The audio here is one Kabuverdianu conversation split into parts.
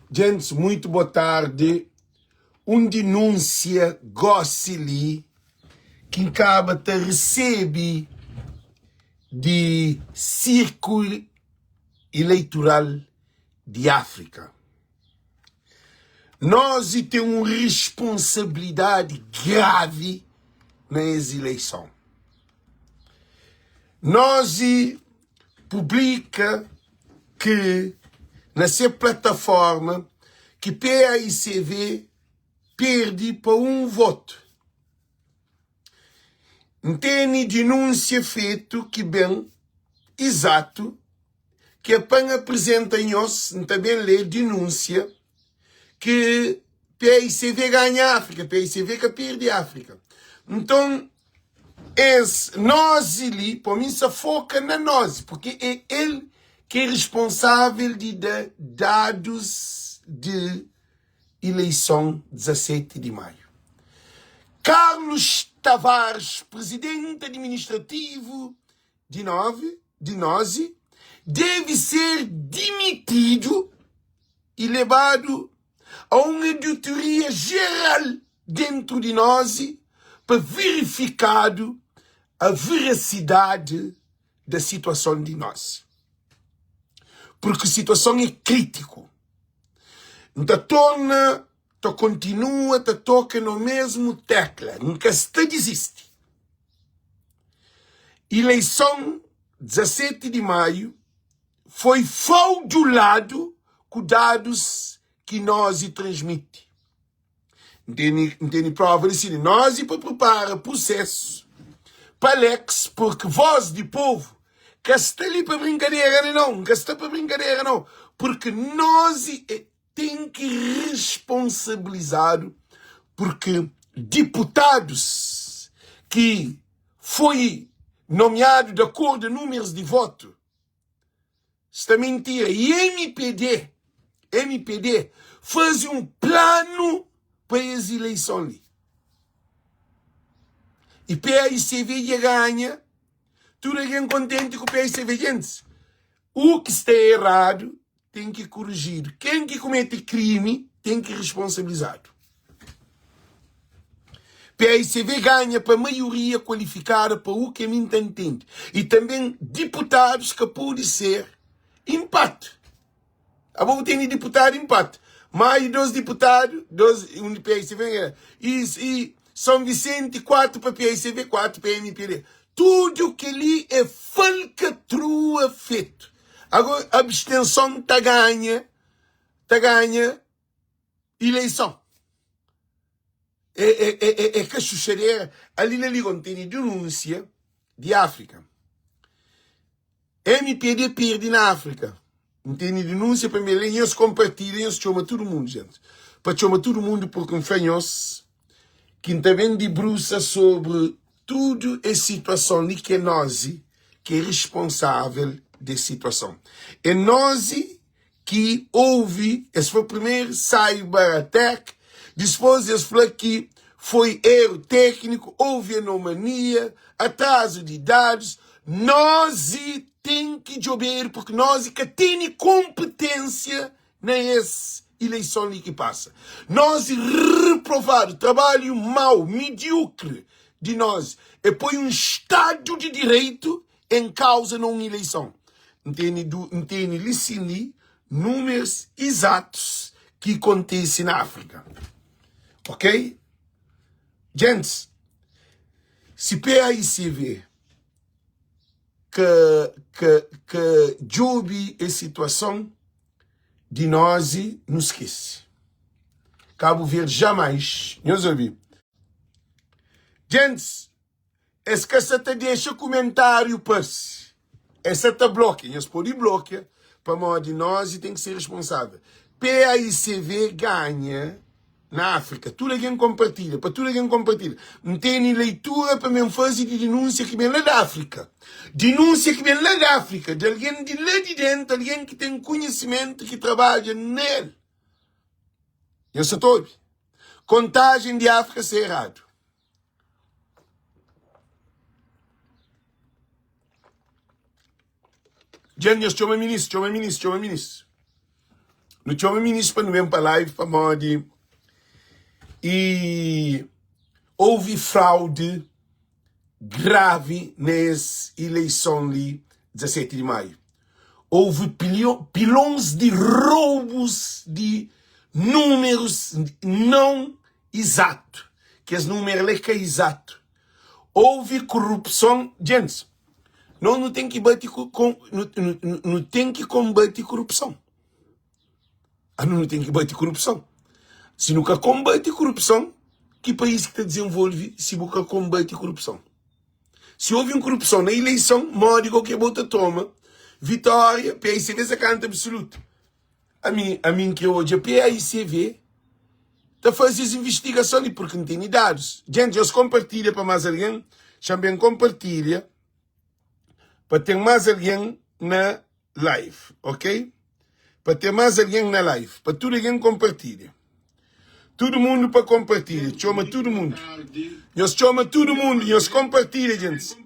Djents, muito boa tarde. Un dinúnsia gósi li ki N kaba ta resebe di Sírkulu Ileitural di Áfrika. Nos ten un responsabilidadi gravi na es ileison. Nos publika ki na se plataforma ki paicv perde pa un votu. N tene dinúnsia fetu ki ben izatu ki é pa N aprizenta nhos, N ta ben lé dinúnsia ki paicv ganha Áfrika, paicv ka perde Áfrika. Nton, es nozi li, pa mi N sa foka na nozi, purki é el ki é responsável di da dadus di ileison 17 di maiu. Carlos Tavares, prizidenti administrativu di 9 di nozi, debe ser dimitidu i lebadu a un auditoria jeral dentru di nozi pa verifikadu a verasidadi da situason di nozi. Purki situason é kritiku. N ta torna ta kontinua ta toka no mesmu tekla, N ka sta dizisti. Ileison 17 di maiu foi frauduladu ku dadus ki nozi transmiti. N tene, N tene prova di si nozi pa pripara prusesu pa Alex, purki voz di povu ka sta li pa brinkadera ne nau, N ka sta pa brinkadera nau, purki nozi e ten ki responsabilizadu purki diputadus ki foi nomiadu di akordu numerus di votu sta mintira i mpd mpd fazi un planu pa es ileison li i paicv dja ganha tudu algen kontenti ku paicv gentis u ki sta eradu ten ki kurijidu. Ken ki kumete krimi ten ki responsabilizadu. PAICV ganha pa maioria kualifikada pa u ke mi N ta ntende. I tanben diputadus ka pode ser inpatu. Abo bu tene diputadu inpatu. Maio 2 diputadu, 2 un di PAICV i, i São Vicente 4 pa PAICV, 4 pa MPD. Tudu keli é falkatrua fetu. Agora abstenson ta ganha, ta ganha ileison. É, é, é, é, é ka xuxadera. Ali na Liga tene denúnsia di Áfrika. MPD perde na Áfrika. N tene denúnsia pa mi lé. Nhos konpartilha, nhos txoma tudu mundu, gente. Pa txoma tudu mundu, porque N fla nhos ki N ta ben dibrusa sobri tudu es situason li ki é nozi ki é responsável des situason. É nozi ki ouvi, es foi primeiro cyber attack, dispôs es fla ki foi erro técnico, ouvi anomania, atraso di dados, nozi ten ki djobedu porque nozi ka tene kompetênsia na es ileison li ki pasa. Nozi reprovadu, trabalhu mau, mediukre di nozi é poi un stadu di direitu en kauza na un ileison. N tene du, N tene li sin li números izatus ki kontise na Áfrika. Ok? Gentis, si PAICV ka, ka, ka djobe es situason di nozi, nu skese. Kabu Verdi jamais, nhos obi. Gentis, Es ka sa ta dexa kumentáriu parse. Es sa ta blokia. Nhos pode blokia pamodi nos i ten ki ser responsável. PAICV ganha na Áfrika. Tudu algen konpartilha. Pa tudu algen konpartilha. N tene leitura pa mi N faze di dinúnsia ki ben la di Áfrika. Dinúnsia ki ben la di Áfrika, di algen di la di déntu, algen ki ten konhisimentu, ki trabadja na el. Nhos sa ta obi? Kontajen di Áfrika sta eradu. Dja nhos txoma minis, txoma minis, txoma minis. Nu txoma minis pa nu ben pa live pamodi i ouvi fraude gravi na es ileison li 17 di maiu. Ouvi pilons di roubus di numerus non izatu. Kes numeru la é ka izatu. Ouvi korupson. Djentis, nos nu ten ki bati ku, nu ten ki konbati korupson. Anu nu ten ki bati korupson. Si nu ka konbati korupson, ki país ki ta dizenvolve si bu ka konbati korupson? Si ouvi un korupson na ileison, modi go ke bo ta toma vitória? PAICV sa kanta absolutu. Ami, ami N kre odja PAICV ta faze es investigason li, purki N tene dadus. Djenti, nhos konpartilha pa más algen. Xa-m ben konpartilha pa ten más algen na live ok pa ten mas algen na live pa tudu algen konpartilha tudu mundu pa konpartilha txoma tudu mundu nhos txoma tudu mundu nhos konpartilha djentis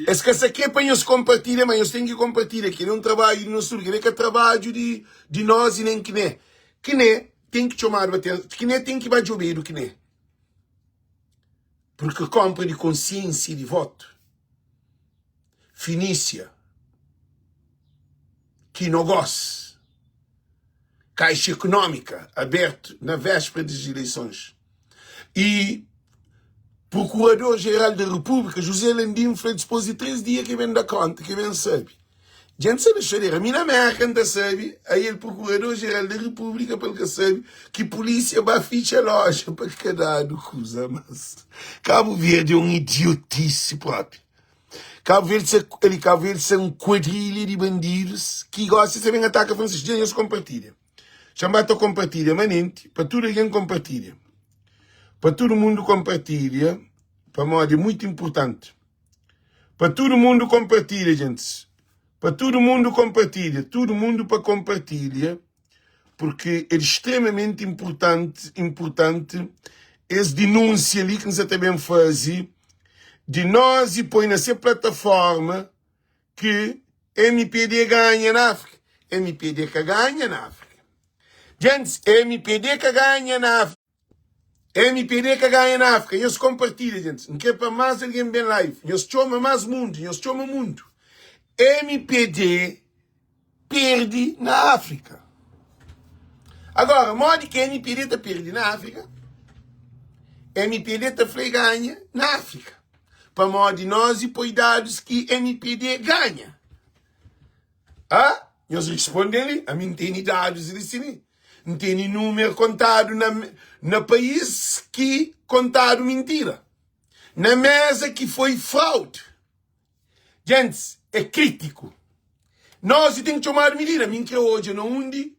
es ka sa kre pa nhos konpartilha ma nhos ten ki konpartilha kene un trabadju di nos tudu kene ka trabadju di di nos i nen kine kine ten ki txomadu pa ten kine ten ki ba djobedu kine purki konpra di konsiensia di votu Finísia, Kinogós, Caixa Económica, aberto na véspera das eleições. E Procurador-Geral da República, José Landim, fla dipôs de 3 dia que ben da conta, que ben sabe. Gente sabe chorar. A mim na América não sabe, aí o Procurador-Geral da República, pelo que sabe, que polícia vai ficha loja para cada coisa, mas Cabo Verde é um idiotice próprio. Cabo Verde sa ali Cabo Verde sa un kuadrilha di bandidus ki gosi sa ben ataka Francisco. Dja nhos konpartilha. Xa N ba ta konpartilha manenti pa tudu algen konpartilha. Pa tudu mundu konpartilha pamodi é muitu inpurtanti. Pa tudu mundu konpartilha djentis. Pa tudu mundu konpartilha, tudu mundu pa konpartilha purki é di stremamenti inpurtanti inpurtanti es dinúnsia li ki N sa ta ben faze di nos i poi na se plataforma ki MPD ganha na Áfrika. MPD ka ganha na Áfrika. Djentis, MPD ka ganha na Áfrika. MPD ka ganha na Áfrika. Nhos konpartilha, djentis. N kre pa más algen ben live. Nhos txoma más mundu. Nhos txoma mundu. MPD perde na Áfrika. Agora, modi ki MPD ta perde na Áfrika? MPD ta fla e ganha na Áfrika. Pamodi nós e poi dadus ki MPD ganha. Ah, nhos responde li, ami N tene dadus li si li. N tene númeru kontadu na, na país ki kontadu mintira. Na mesa ki foi fraude. Gentis é krítiku. Nós e ten ki txomadu midida. Mi N kre odja na undi,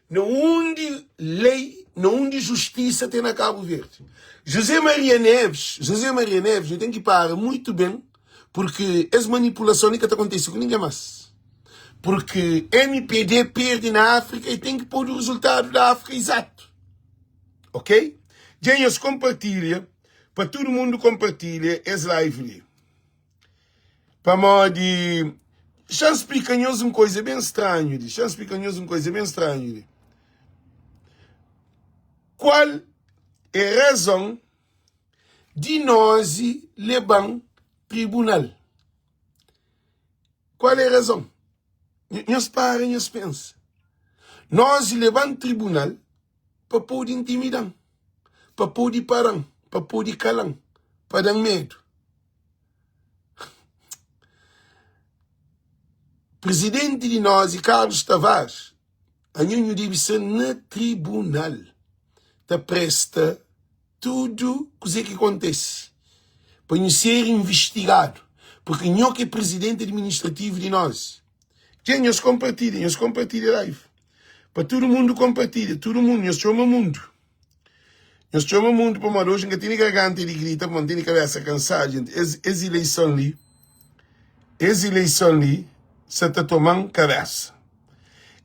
na undi lei, na undi justisa ten na Kabu Verdi. José Maria Neves, José Maria Neves, nu ten ki para muitu ben, purki es manipulason li ka ta kontise ku ningen mas. Purki MPD perde na Áfrika e ten ki podu rezultadu da Áfrika izatu. Ok? Dja nhos konpartilha, pa tudu mundu konpartilha es live li. Pamodi, xa-m splika nhos un koiza ben stranhu li, xa-m splika nhos un koiza ben stranhu li. Kual é razon di nozi leba-m tribunal? Kual é razon? Nhos para nhos pensa. Nozi leba-m tribunal pa pode intimida-m, pa pode para-m, pa pode kala-m, pa da-m medu. Presidenti di nos e Carlos Tavares, anho nhu debe ser na tribunal ta presta tudu kuze ki kontese pa nhu ser investigadu, porque nho ki é presidenti administrativu di nos. Dja nhos konpartilha, nhos konpartilha live pa tudu mundu konpartilha, tudu mundu, nhos txoma mundu. Nhos txoma mundu pamodi oji N ka tene garganta di grita pamodi N tene kabesa kansadu jenti. Es es ileison li, es ileison li sa ta toma-m kabesa.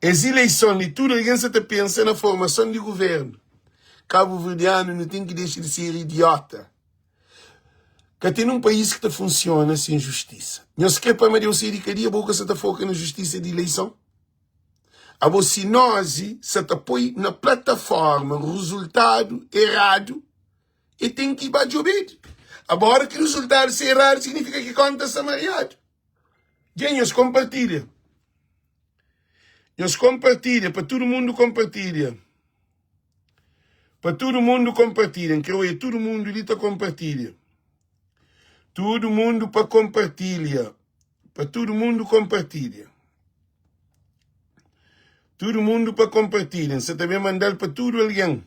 Es ileison li tudu algen sa ta pensa na formason di guvernu. Kabuverdianu nu ten ki dexa di ser idiota. Ka ten un país ki ta funsiona sen justisa. Nhos kre pa Amadeu sai di kadia, bo ka sa ta foka na justisa di ileison? Abo si nozi sa ta poi na plataforma ruzultadu eradu, e ten ki ba djobedu. Abo ora ki ruzultadu sta eradu signifika ki konta sta mariadu. Dja nhos konpartilha. Nhos konpartilha pa tudu mundu konpartilha. Pa tudu mundu konpartilha. N kre oia tudu mundu li ta konpartilha. Tudu mundu pa konpartilha. Pa tudu mundu konpartilha. Tudu mundu pa konpartilha. N sa ta ben manda-l pa tudu algen.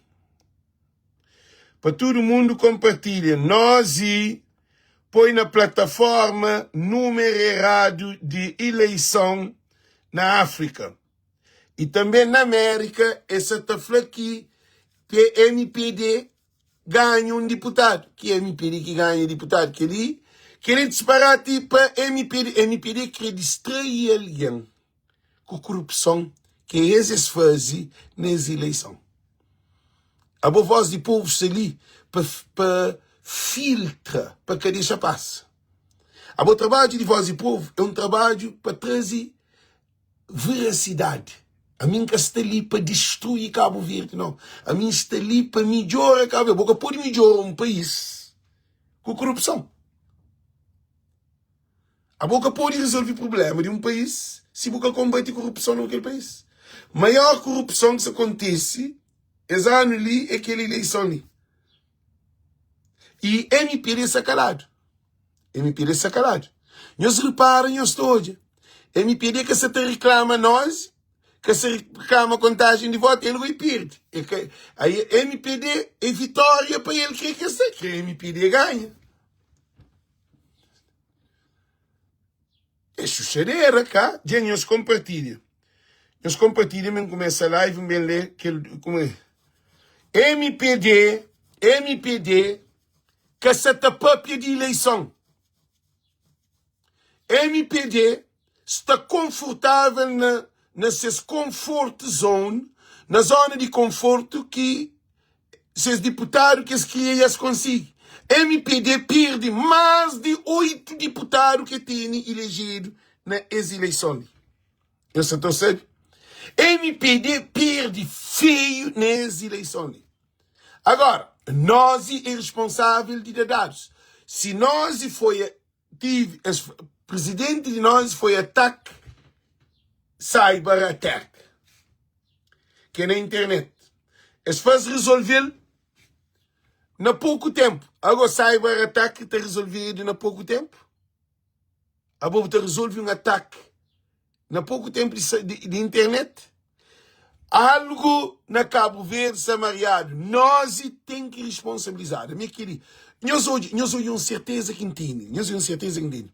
Pa tudu mundu konpartilha. Nos i poi na plataforma numeru eradu di ileison na Afrika. I tanbe na Amerika es sa ta fla ki PMPD ganha un diputadu. Ki MPD ki ganha diputadu? Kel-li kel-li é disparati pa MPD. MPD kre distrai algen ku korupson ki es es faze nes ileison. Abo voz di povu sta li pa pa filtra, pa ka dexa pasa. Abo trabadju di voz di povu é un trabadju pa traze verasidadi. Ami N ka sta li pa distrui Kabu Verdi, nau. Ami N sta li pa midjora Kabu Verdi. Bo ka pode midjora un país ku korupson. Abo ka pode rezolve prubléma di un país si bu ka konbate korupson na kel país. Maior korupson ki sta kontise es anu li é kel ileison li. I MPD sta kaladu. MPD sta kaladu. Nhos repara, nhos ta odja. MPD ka sa ta riklama nos, ka sa riklama kontajen di votu, el goi pirdi. E ka, aí MPD é vitória pa el kre ke sa kre MPD ganha. É xuxadera ka? Dja nhos konpartilha. Nhos konpartilha mi N kumesa live N ben lê kel kuma MPD MPD ka sa ta papia di ileison. MPD sta konfortável na na ses comfort zone, na zona di konfortu ki ses diputadu ki es kria i es konsigi. MPD pirdi más di 8 diputadu ki tene ilejedu na es ileison li. Nhos sa ta sabe? MPD pirdi feiu na es ileison li. Agora, nos é responsável di da dadus. Si nos foi tive, es, presidente di nos foi ataque, cyber attack, que é na internet. Es faz resolver na pouco tempo. Agora cyber attack ta resolvido na pouco tempo? Abo bu ta resolve un ataki na poku tenpu di, di internet? Algu na Kabu Verdi sta mariadu. Nos ten ki responsabilizadu. Mi keli, nhos odja, nhos odja un serteza ki N tene, nhos odja un serteza ki N tene.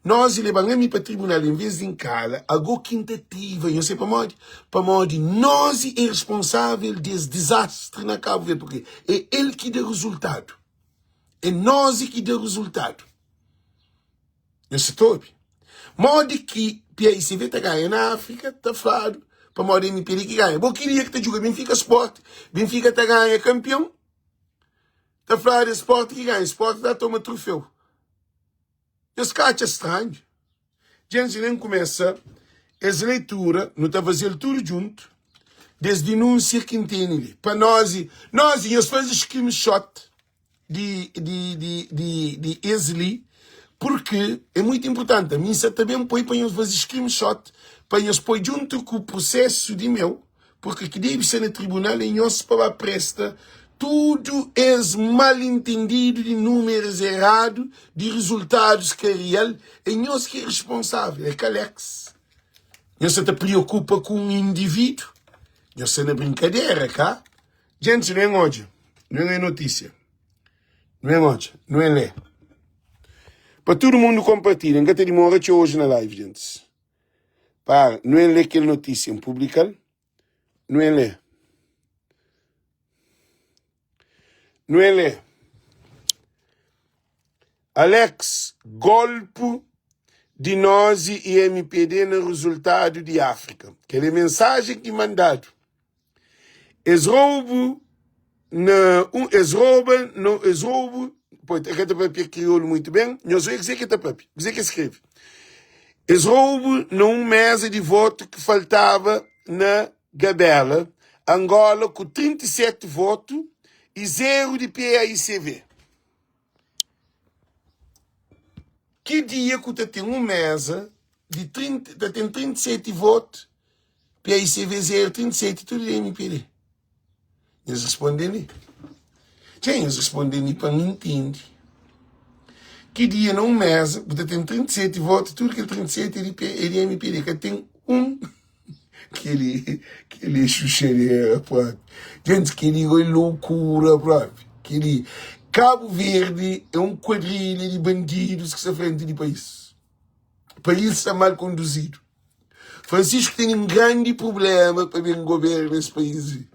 Nos leban ami pa tribunal en vez di N kala, ago ki N ta tiva, nhos sabe pamodi? Pamodi nos é responsável des dizastri na Kabu Verdi, porque é el ki da rezultadu. É nos ki da rezultadu. Nhos sa ta obi? Modi ki PICV ta ganha na Áfrika ta fladu pamodi MPD ki ganha. Bo kiria ki ta djuga Benfica Sport, Benfica ta ganha kampion, ta fladu é Sport ki ganha, Sport ta toma trofeu. Nhos ka atxa stranhu? Djensi nen kumesa es leitura, nu ta faze-l tudu djuntu, des dinúnsia ki N tene li. Pa nos, nos nhos faze screenshot di, di, di, di, di es li, purki é muitu inpurtanti. Ami N sa ta ben poi pa nhos faze screenshot, pa nhos poi djuntu ku prusesu di meu, purki ki debe sta na tribunal é nhos pa ba presta tudu es mal entendidu di númerus eradu, di rizultadus ka real, é nhos ki é responsável, é ka Alex. Nhos sa ta priokupa ku un indivídu? Nhos sta na brinkadera, ka? Djenti, nu en odja, nu en lé notísia. Nu en odja, nu en lé. Pa tudu mundu konpartilha. N ka ta dimora txeu oji na live, djentis. Para, nu en lé kel notísia, N publika-l. Nu en lé. Nu en lé. Alex, golpu di Nozi i MPD na rezultadu di Áfrika. Kel é mensajen ki mandadu. Es roubu na un, es rouba no, es roubu, poi, e ka ta papia kriolu muitu ben, nhos obi kuzê ki ta papia, kuzê ki skrebe. Es roubu na un mesa di votu ki faltaba. na Gabela, Angola ku 37 votu y 0 di PAICV. Ki dia ku ta ten un meza di 30, ta ten 37 votu, PAICV 0, 37 tudu di MPD? Nhos responde li. Txê, nhos responde li pa N intende. Ki dia na un meza bu ta ten 37 votu, tudu kel 37 é di, P, é di MPD, ka ten un. Kel-li, kel-li é xuxadera propi. Gente, kel-li é loucura propi. Kel-li, Cabo Verde é un kuadrilha di bandidus ki sta frenti di país. País sta mal konduzidu. Francisco ten un grandi prubléma pa ben goberna es país li.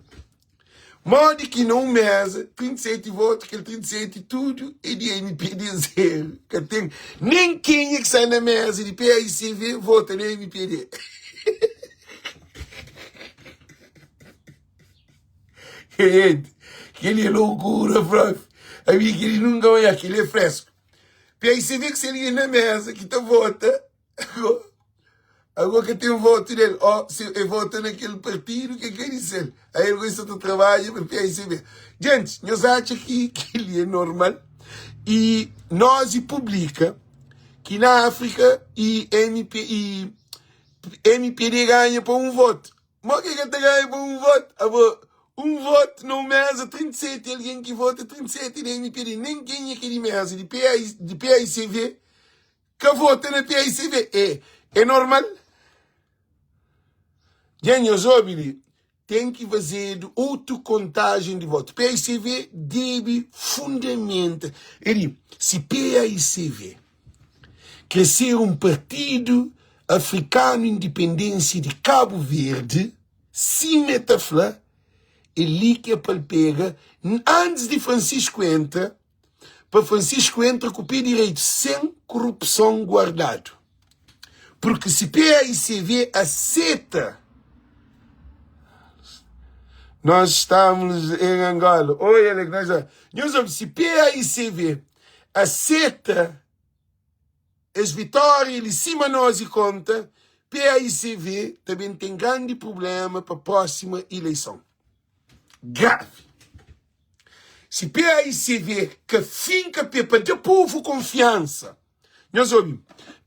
Modi ki na un meza, 37 votu, kel 37 tudu é di MPD zeru. Ka ten nen kenha ki sta na meza di PAICV vota na MPD. Gente, kel-li é loucura propi. Ami kel-li nunka oiá, kel-li é fresku. PAICV ki sta li na meza ki ta vota. Agora ka ten voto del. Oh, se e vota naquele partido que quer dizer. Aí ele gosta de trabalho para PICB. Gente, nós acha que que ele é normal e nós e publica que na África e MP e MPD ganha para um voto. Mas que que ele ganha para um voto? Abo, um voto numa mesa, 37 alguém que vota, 37 de MPD. Nem quem é que de mesa de, PI, de PICV Ka vota na paicv é é normal? Dja nhos obi li, ten ki fazedu otu kontajen di votu. Paicv debe fundamenta. É di, si paicv kre ser un partidu afrikanu indipendensia di Kabu Verdi, sima e ta fla, é li ki é pa el pega antis di Francisco entra. pa Francisco entra ku pé direito sem korupson guardadu. Porque si PAICV aseta Nós estamos em Angola. Oi, Alex, nós estamos. Nhos obi, si PAICV aseta es vitória li sima nós e konta, PAICV ta ben ten grandi problema pa próxima ileison. Gravi. Si PAICV ka finka pé pa da povu konfiansa, nhos obi,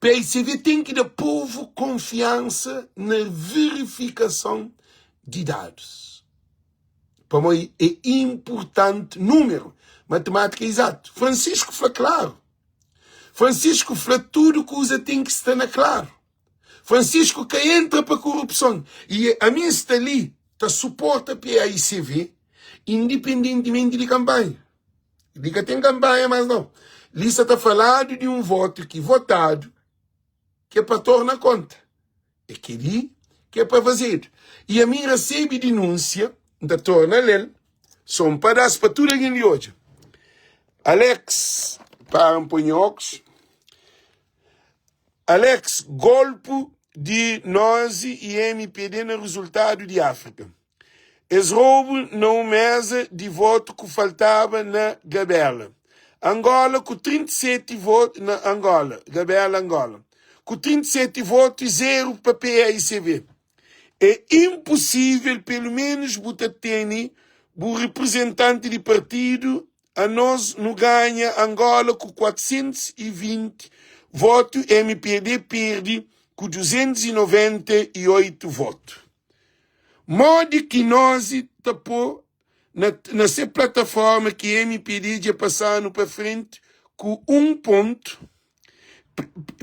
PAICV ten ki da povu konfiansa na verifikason di dadus. Pamodi é inpurtanti númeru, matematika é izatu. Francisco fla klaru. Francisco fla tudu kuza ten ki sta na klaru. Francisco ka entra pa korupson y ami N sta li ta suporta PAICV indipendentimenti di kanpanha. Li ka ten kanpanha mas nau. Li sa ta faladu di un votu ki votadu ki é pa torna konta. É kel-li ki é pa fazedu. Y ami N rasebe dinúnsia, N ta torna le-l, so un padás pa tudu algen li odja. Alex, para N poi nha ókus. Alex, golpu di Nozi y mpd na rezultadu di Áfrika. Es roubu na un meza di votu ku faltaba na Gabela, Angola ku 37 votu na Angola, Gabela, Angola, ku 37 votu y 0 pa PAICV. É inposível, pelu menus bu ta tene bu reprezentanti di partidu Anos nu ganha Angola ku 420 votu mpd perde ku 298 votu. Modi ki Nozi ta po na na se plataforma ki mpd dja pasanu pa frenti ku 1 pontu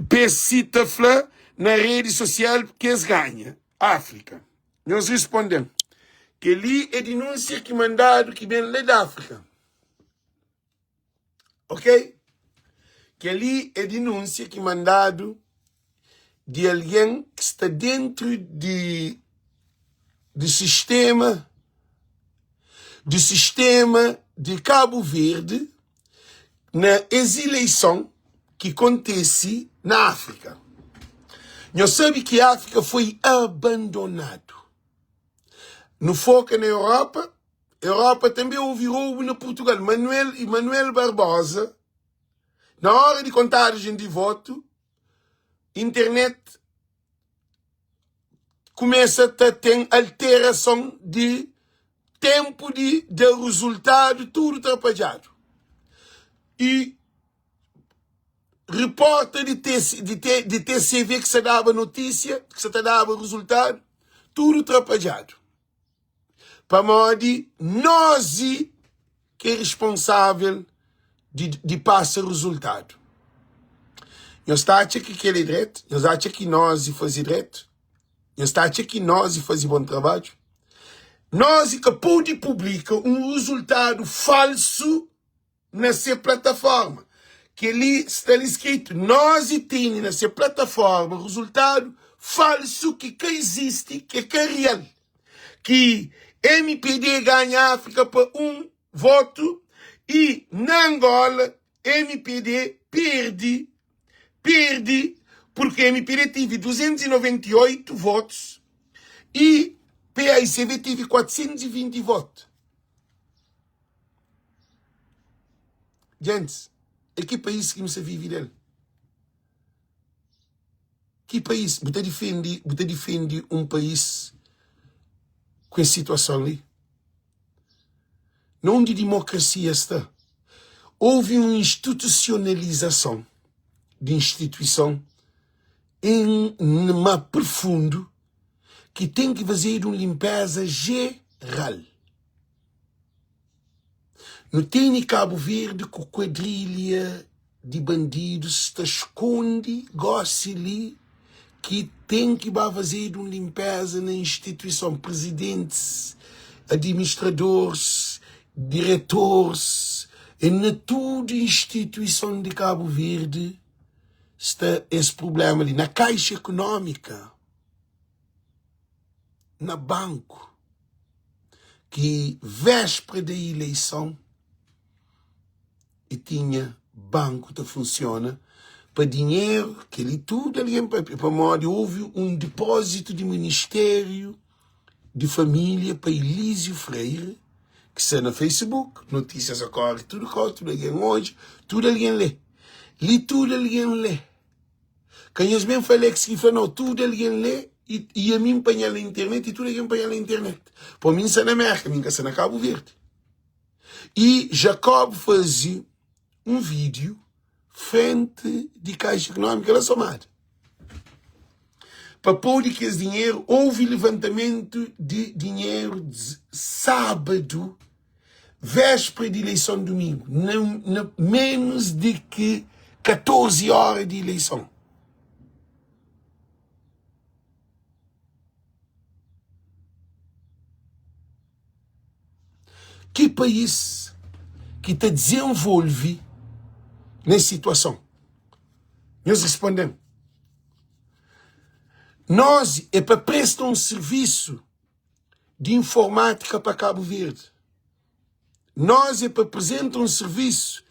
pe si ta fla na redi sosial ki es ganha Afrika? Nhos responde-m, Kel-li é dinúnsia ki mandadu ki ben la di Áfrika. Ok? Kel-li é dinúnsia ki mandadu di algen ki sta déntu di di sistéma di sistéma di Kabu Verdi na es ileison ki kontise na Áfrika. Nhos sabe ki Áfrika foi abandonadu. Nu foka na Europa, Europa tanbe ouvi roubu na Purtugal. Manuel e Manuel Barbosa, na ora di kontajen di votu, internet. Kumesa ta ten alterason di tenpu di da rezultadu tudu trapadjadu. I riporta di di TCV ki sa daba notisia, ki sa ta daba rezultadu, tudu trapadjadu. Pamodi nos ki é responsável di, di pasa rezultadu. Nhos ta atxa ki kel é dretu? Nhos atxa ki nos faze dretu? Nhos ta atxa ki nos faze bon trabadju? Nos ka pode publika un rezultadu falsu na se plataforma. Kel-li sta li skritu, Nos tene na se plataforma rezultadu falsu ki ka izisti, ki é ka real, ki MPD ganha Áfrika pa un votu y na Angola MPD perde, perde porque MPD tive 298 votos y PAICV tive 420 votos. Gentis, é ki país ki nu sta vive del? Ki país? Bu ta difende, bu ta difende un país ku es situason li? Na undi dimokrasia sta? Houve un institucionalizason di instituison en ma profundu ki ten ki fazedu un limpeza jeral. Nu tene Kabu Verdi ku kuadrilha di bandidus ta skondi gosi li ki ten ki ba fazedu un linpeza na instituison, prizidentis, administradoris, diretoris e na tudu instituison di Kabu Verdi sta es prublema li, na kaixa ekonómika. na banku ki véspera di ileison e tinha banku ta funsiona pa dinheru kel-li tudu algen papia pamodi houve un dipózitu di ministériu di família pa Elísio Freire ki sta na Facebook notísias a kóre tudu kau tudu algen odja tudu algen lé li tudu algen lé. Ka nhos ben fla Alex ki fla nau, tudu algen lé i, i ami N panha-l na internet i tudu algen panha-l na internet. Po mi N sta na Merka, mi N ka sta na Kabu Verdi. I Jacob faze un vídiu frenti di Kaixa Ekonómika la Somada. Pa podi kes dinheru, houve levantamentu di dinheru sábadu, véspera di ileison dumingu, na, na menos di ki 14 óra di ileison. Ki país ki ta dizenvolve nes situason? Nhos responde-m. Nos é pa presta un sirvisu di informátika pa Kabu Verdi. Nos é pa apresenta un sirvisu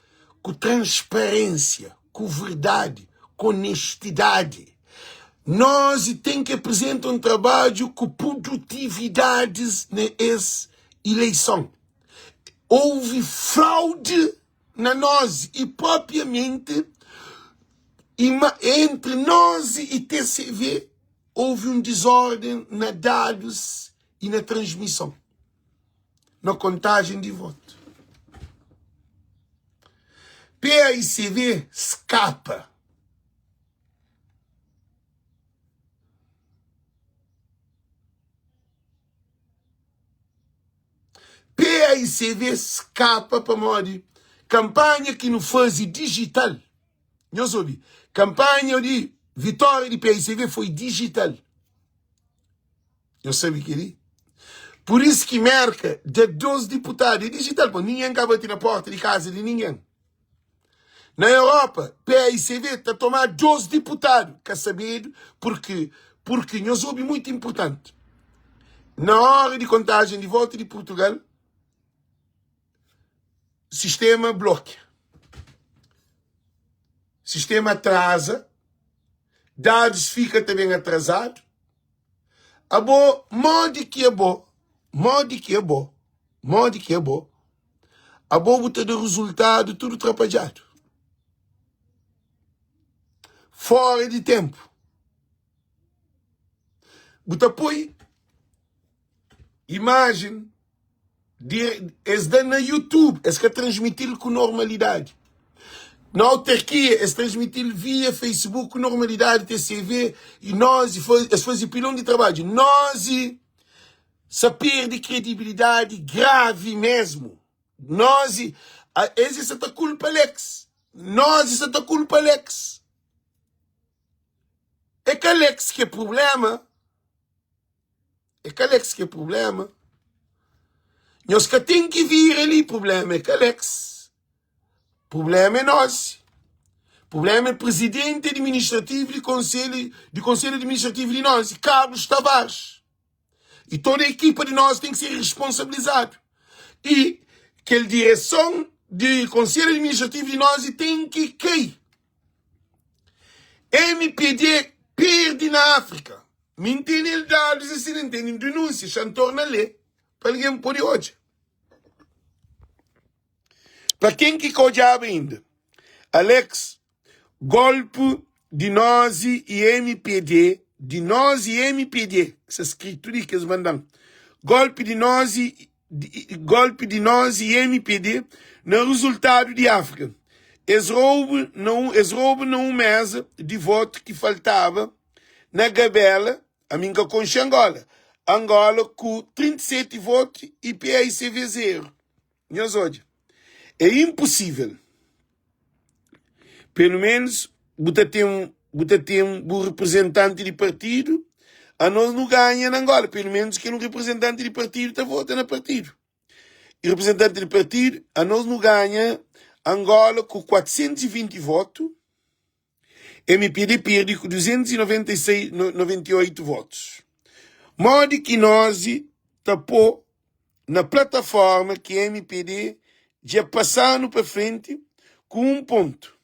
ku transparênsia, ku verdadi, ku onestidadi. Nos ten ki apresenta un trabadju ku produtividadis na es ileison. Houve fraude na nos e propriamente entre nos e TCV houve un desordem na dados e na transmissão, na kontagem di voto. PAICV skapa. PAICV skapa pamodi kampanha ki nu faze digital. Nhos obi, kampanha di vitória di PAICV foi digital. Nhos sabe kel-li? Pur isu ki Merka da 2 diputadu, é digital, pô, ningen ka bati na porta di kaza di ningen. Na Europa, PAICV ta toma 2 diputadu, ka sabedu purki, purki nhos obi muitu inpurtanti. Na ora di kontajen di votu di Purtugal, sistema blokia, sistema atraza, dadus fika ta ben atrazadu. Abo, modi ki abo, modi ki abo, modi ki abo, abo bu ta da rezultadu tudu trapadjadu, fora di tenpu. Bu ta poi imajen di es da na YouTube, es ka transmiti-l ku normalidadi. Na autarkia, es transmiti-l via Facebook ku normalidadi, TCV, y nos, es faze pilon di trabadju. Nos sa perde kredibilidadi gravi mesmu. Nos, es sa ta kulpa Alex. Nos sa ta kulpa Alex. É ka Alex ki é prublema. É ka Alex ki é prublema. Nhos ka ten ki vira li prublema é ka Alex. Prublema é nós. Prublema é presidente administrativo di konselho di konselho administrativo di nós, Carlos Tavares. E toda a equipa de nós tem que ser responsabilizado. E kel direção de conselho administrativo de nós tem que cair. MPD perde na África. Mi N tene el dadus asi, N tene denúnsia, xa N torna lé pa algen pode odja. Pa ken ki ka odjaba inda, Alex, golpe di Nozi i MPD, di Nozi i MPD, sta skritu li ki es manda-m, golpe di Nozi golpi di nos i mpd na rezultadu di Áfrika. Es roubu na un, es roubu na un mesa di votu ki faltaba na gabela, ami N ka konxe Angola, Angola ku 37 votu i PAICV zeru. Nhos odja, é inposível. Pelu menus bu ta ten bu ta ten bu reprezentanti di partidu, anos nu ganha na Angola, pelu menus kel un reprezentanti di partidu ta vota na partidu. E reprezentanti di partidu, anos nu ganha Angola ku 420 votu, MPD perde ku 296 98 votus. Modi ki nos ta po na plataforma ki MPD dja pasa-nu pa frenti ku un pontu.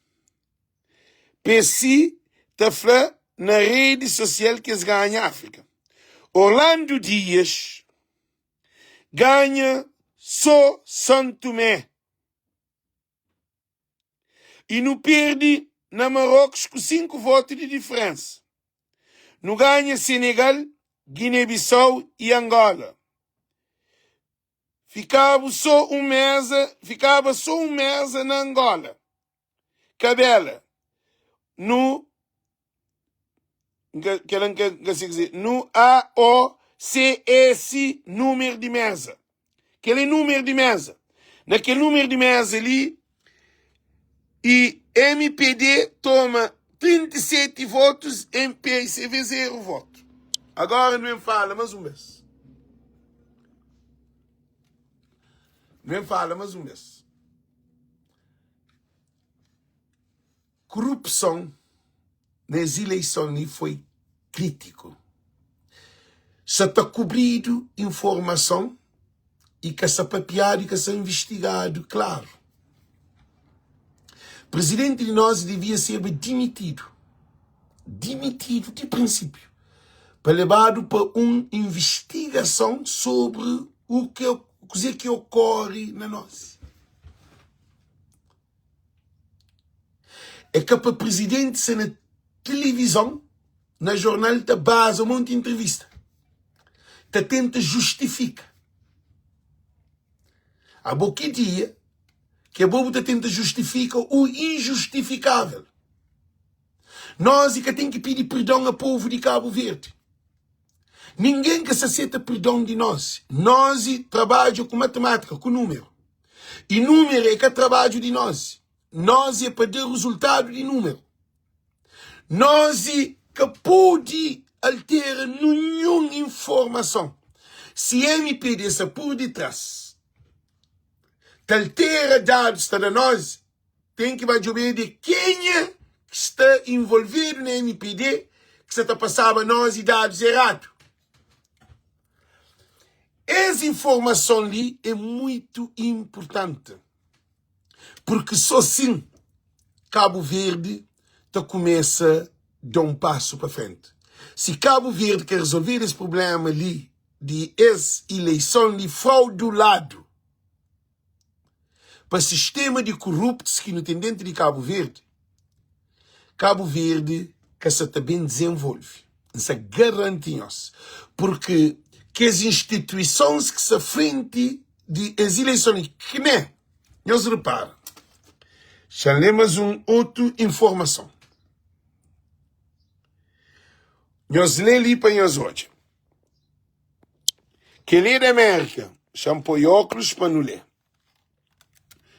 PC ta fla na redi sosial ki es ganha Áfrika. Orlando Dias ganha so San Tumé i nu perde na Marocos ku 5 votu di diferensa. Nu ganha Senegal, Guiné-Bissau i Angola. Fikabu so un meza, fikaba so un meza na Angola. Kabela, nu Kel-la N ka si ki Nu A O C S númeru di meza. Kel é númeru di meza. Na kel númeru di meza li, i MPD toma 37 votus, MPCV 0 votu. Agora nu ben fala mas un bes. Nu ben fala mas un bes. Korupson na es ileison li foi kritiku. Sa ta kubridu informason i ka sa papiadu i ka sa investigadu klaru. Presidenti di nos devia serba dimitidu, dimitidu di prinsipiu, pa lebadu pa un investigason sobri u ke kuze ki okori na nos. É ka pa presidente sa na tilivizon, na jornal ta baza monti intrivista, ta tenta justifika. Abo ki dia ki abo bu ta tenta justifika o injustifikável? Nós i ka ten ki pidi perdon a povu di Cabo Verde. Ninguém ka sa seta perdon di nós. Nós i trabadja ku matemátika, ku número. I número é ka trabadju di nós. Nós é pa da rezultadu di número. Nós ka pode altera ninhun informason. Si MPD sta pur ditrás ta altera dadus ta da nós, ten ki ba djobe de kenha ki sta involvedu na MPD ki sta ta pasaba nós dadus eradu. Es informason li é muitu inpurtanti, purki so sin Kabu Verdi ta kumesa da un pasu pa frenti. Si Kabu Verdi ka rezolvedu es prublema li di es ileison li frauduladu pa sistema di kuruptus ki nu ten dentu di Kabu Verdi, Kabu Verdi ka sa ta ben dizenvolve. N sa garanti nhos. Purki kes instituisons ki sta frenti di es ileison li, kmé? Nhos repara. Xa-m lé más un otu informason. Nhos lé li pa nhos odja. Kel-li é di Amérika. Xa-m poi óklus pa nu lé.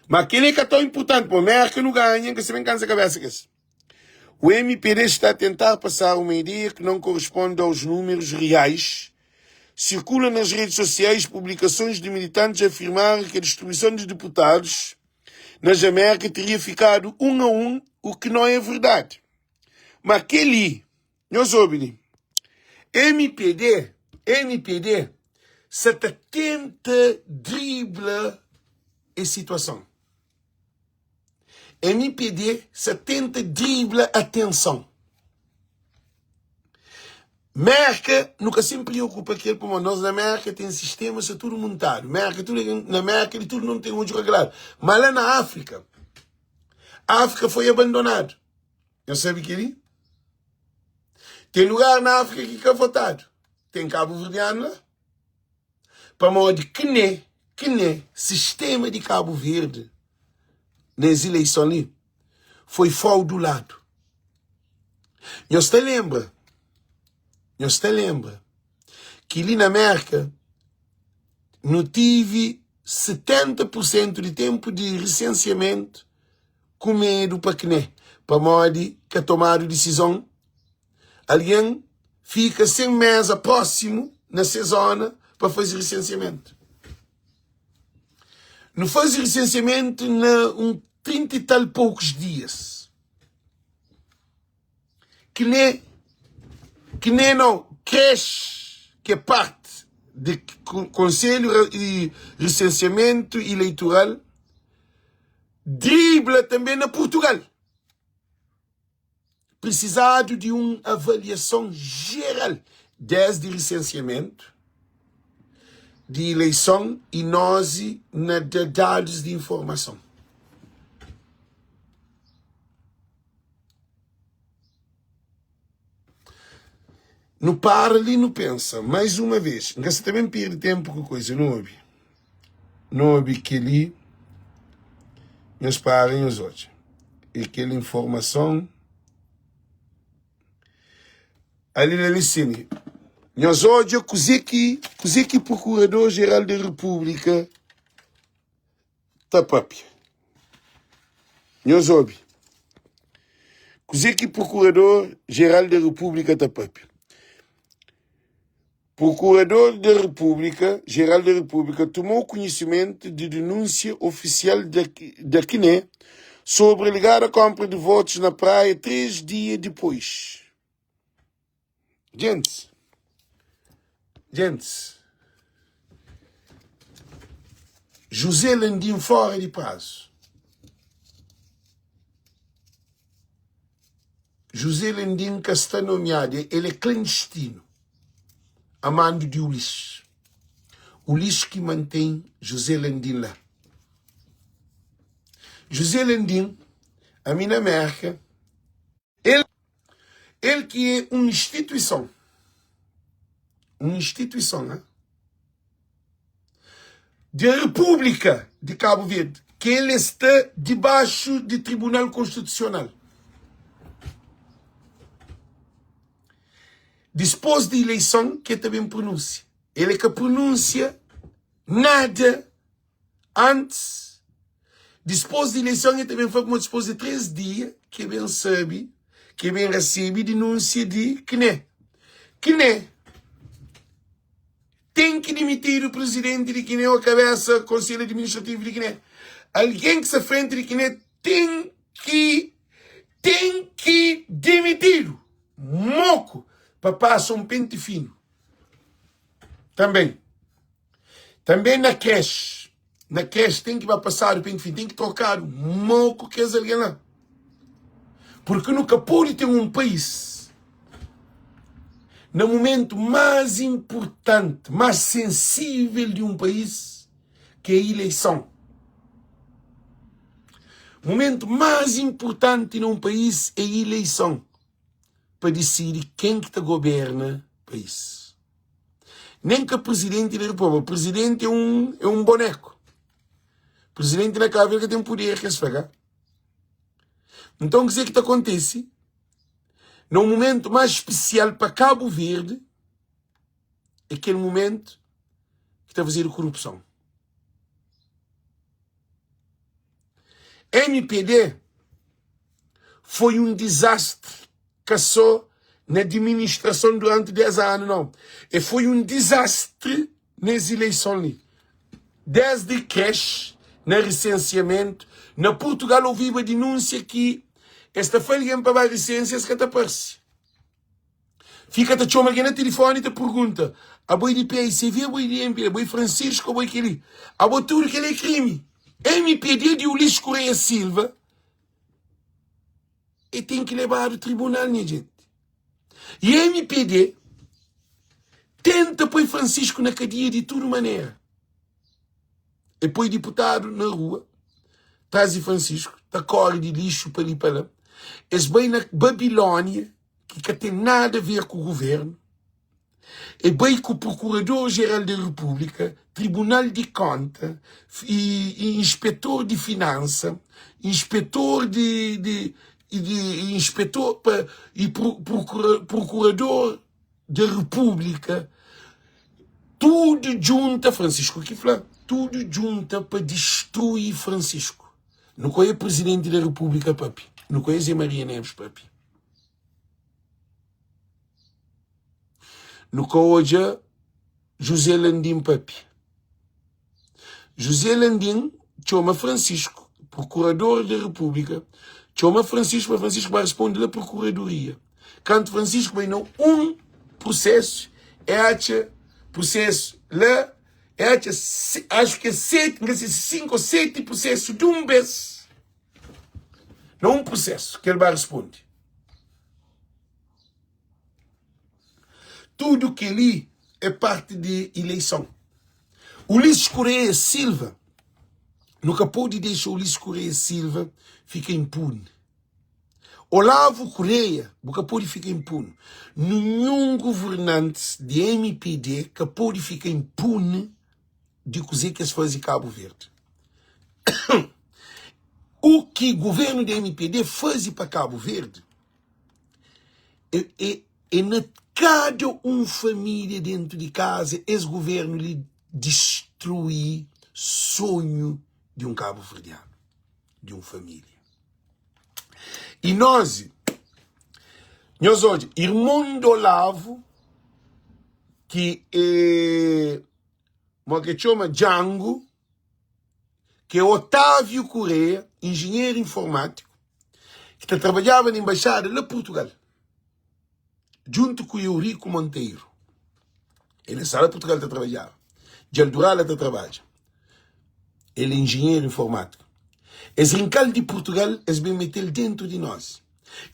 Ma kel-li é ka tão inpurtanti, pamodi Mérka nu ganha, N ka sabe N kansa kabésa ku es. O MPD está a tentar passar uma ideia que não corresponde aos números reais. Circulam nas redes sociais publicações de militantes a afirmarem que a distribuição de deputados nas Américas teria ficado um a um, o que não é verdade. Ma kel-li, nhos obi li, MPD, MPD sa ta tenta dribla es situason. MPD sa tenta dribla atenson. Merka, nu ka sen preokupa kel pamodi nos na Merka ten sistema sta tudu muntadu. Merka tudu na Merka di tudu nu ten odju regladu. Ma la na Afrika, Afrika foi abandonadu. Nhos sabe kel-li? Ten lugar na Áfrika ki ka votadu. Ten kabuverdianu la. Pamodi kne, kne sistema di Kabu Verdi na es ileison li foi frauduladu. Nhos ta lenbra, nhos ta lenbra ki li na Mérka nu tivi 70 pur sentu di tenpu di risensiamentu ku medu pa kne, pamodi ka tomadu disizon, algen fika sen meza prósimu na se zona pa faze risensiamentu. Nu faze risensiamentu na un 30 i tal poukus dias. Kne, kne nau, krex ki é parti di Konselhu di Risensiamentu Ileitural, Dribla tanbê na Purtugal. Prisizadu di un avaliason jeral desdi risensiamentu di ileison i nozi na da dadus di informason. Nu para li nu pensa mais uma vez. N ka sa ta ben perde tempu ku koisa. Nu obi. Nu obi keli. Nhos para nhos odja. E kel informason. Ali na li sini. Nhos odja kuze ki kuze ki Procurador Geral da República ta papia. Nhos obi kuzê ki Prokurador Jeral di Repúblika ta papia. Prokurador di Repúblika, Jeral di Repúblika tomou konhisimentu di denúnsia ofisial da CNE sobri alegada konpra di votus na Praia 3 dia dipôs. Gentis, gentis, José Landim fora di prazu. José Landim ka sta nomiadu, el é klandistinu, a mandu di Ulisses. Ulisses ki mantém José Landim la. José Landim, ami na Merka, El, el ki é un instituison, un instituison, ha? Di Repúblika di Kabu Verdi, ki el sta dibaxu di Tribunal Konstitusional. Dispôs di ileison ki el ta ben pronúnsia. El é ka pronúnsia nada Antis, dispôs di ileison, el ta ben fla kuma dispôs di 3 dia ki el ben sabe, ki el ben rasebe dinúnsia di CNE. CNE ten ki dimitidu prizidenti di CNE ô kabésa konselhu administrativu di CNE. Algen ki sta frenti di CNE ten ki ten ki dimitidu moku pa pasa un penti finu. Tanben. Tanbê na krex, na krex ten ki ba pasadu penti finu, ten ki trokadu mô ku kes algen la. Purki nu ka pode ten un país na mumentu más inpurtanti, más sensível di un país, ki é ileison. Mumentu más inpurtanti na un país é ileison. pa disidi ken ki ta goberna país. Nen ka prizidenti di repúblika. Prizidenti é un, é un boneku. Prizidenti na Kabu Verdi ka ten puder ki es fla ka. Nton kuzê ki ta kontise? Na un mumentu más spesial pa Kabu Verdi, é kel mumentu ki ta fazedu korupson. Mpd foi un dizastri ka só na diministrason duranti 10 anu nau, e foi un dizastri nes ileison li. Desdi kresh na risensiamentu, na Purtugal oviba dinúnsia ki es ta fla algen pa ba risensia es ka ta parse. Fika ta txoma algen na tilifoni ta pergunta, abo é di PICV, abo é di MPD, abo é Francisco, abo é kel-li, abo tudu kel-li é krimi. MPD di Ulisses Correia Silva e ten ki lebadu tribunal nha jenti. E MPD tenta poi Francisco na kadia di tudu manera. E poi diputadu na rua, tras di Francisco, ta kore di lixu pa li pa la. Es bai na Babilónia, ki ka ten nada a ver ku guvernu. E bai ku Prokurador Jeral di Repúblika, Tribunal di Konta, i Inspetor di Finansa, Inspetor di, di, di Inspetor pa, i Prokurador di Repúblika, tudu djunta, Francisco ki fla, tudu djunta pa distrui Francisco. Nu ka é Presidenti da Repúblika papia, nu ka é Zé Maria Neves papia. Nu ka odja José Landim papia. José Landim txoma Francisco, procurador da República, txoma Francisco pa Francisco ba responde la procuradoria. Kantu Francisco bai na un processo, é atxa processo la, é atxa acho que é sete, nka se 5 ou 7 processo de um vez. Na un processo que ele ba responde. Tudu kel-li é parti di ileison. Ulisses Correia Silva, nu ka pode dexa Ulisses Correia Silva fika inpune. Olavo Correia, bu ka pode fika inpune. Ninhun governantis di mpd ka pode fika inpune di kuzê ki es faze Kabu Verdi. U ki governu di mpd faze pa Kabu Verdi, É, é, é na kada un família dentu di kaza es governu li distrui sonhu di un kabuverdianu, di un família. I nos, nhos odja, irmon di Olavo, ki é, mo ke txoma Django, ki é Otávio Correia, engenheiro informático, ki ta trabadjaba na embaixada la Portugal, djuntu ku Eurico Monteiro. El sta la Portugal ta trabadjaba. Dja el dura la ta trabadja. El é engenheiro informático. Es rinka-l di Portugal, es ben mete-l dentu di nos.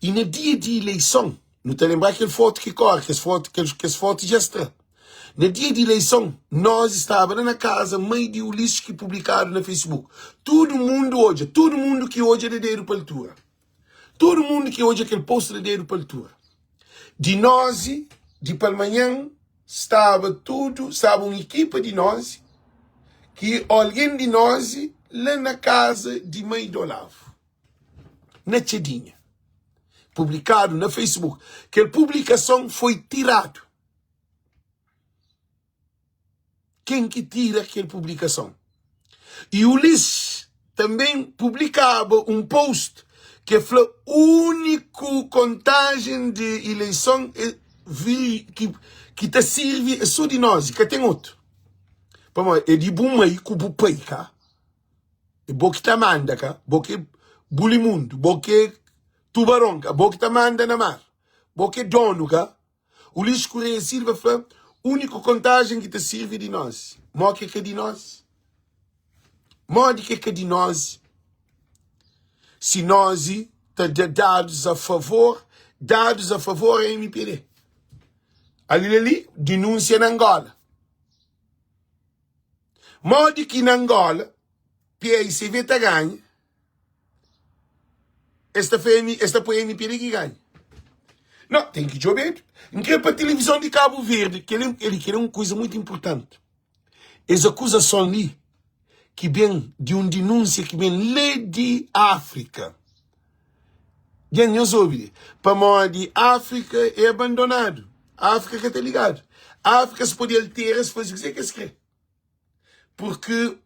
I na dia di ileison, nu ta lenbra kel fotu ki kore, kes fotu, kes fotu dja sta. Na dia di ileison, nos staba la na kaza mai di Ulisses ki publikadu na Facebook. Tudu mundu odja, tudu mundu ki odja da dedu pa altura. Tudu mundu ki odja kel post da dedu pa altura. Di nos, di palmanhan, staba tudu, staba un ekipa di nos, ki algen di nos la na kaza di mai di Olavo. na Txadinha, publikadu na Facebook. Kel publikason foi tiradu. Ken ki tira kel publikason? I Ulisses tanben publikaba un post ke fla úniku kontajen di ileison é vi, ki, ki ta sirvi é so di nos, ka ten otu. Pamodi é di bu mai ku bu pai, ka? É bo ki ta manda ka? Bo ki buli mundu, bo ki tubaron ka? Bo ki ta manda na mar, bo ki donu ka? Ulisses Correia Silva fla, úniku kontajen ki ta sirvi di nos. Mo ki ka di nos? Modi ki ka di nos? Si nos ta da dados a favor, dados a favor a MPD. Ali ali, denúncia na Angola. Modi ki na Angola PAICV ta ganha, es ta fla es ta poi MPD ki ganha. No, ten ki djobedu. N kre pa tilivizon di Kabu Verdi, kel li kel é un kuza mutu inpurtanti. Es akuzason li ki ben di un dinúnsia ki ben la di Áfrika. Dja nhos obi li, pamodi Áfrika é abandonadu, Áfrika ka ta ligadu. Áfrika es pode altera, es faze kuzê ki es kre. Purki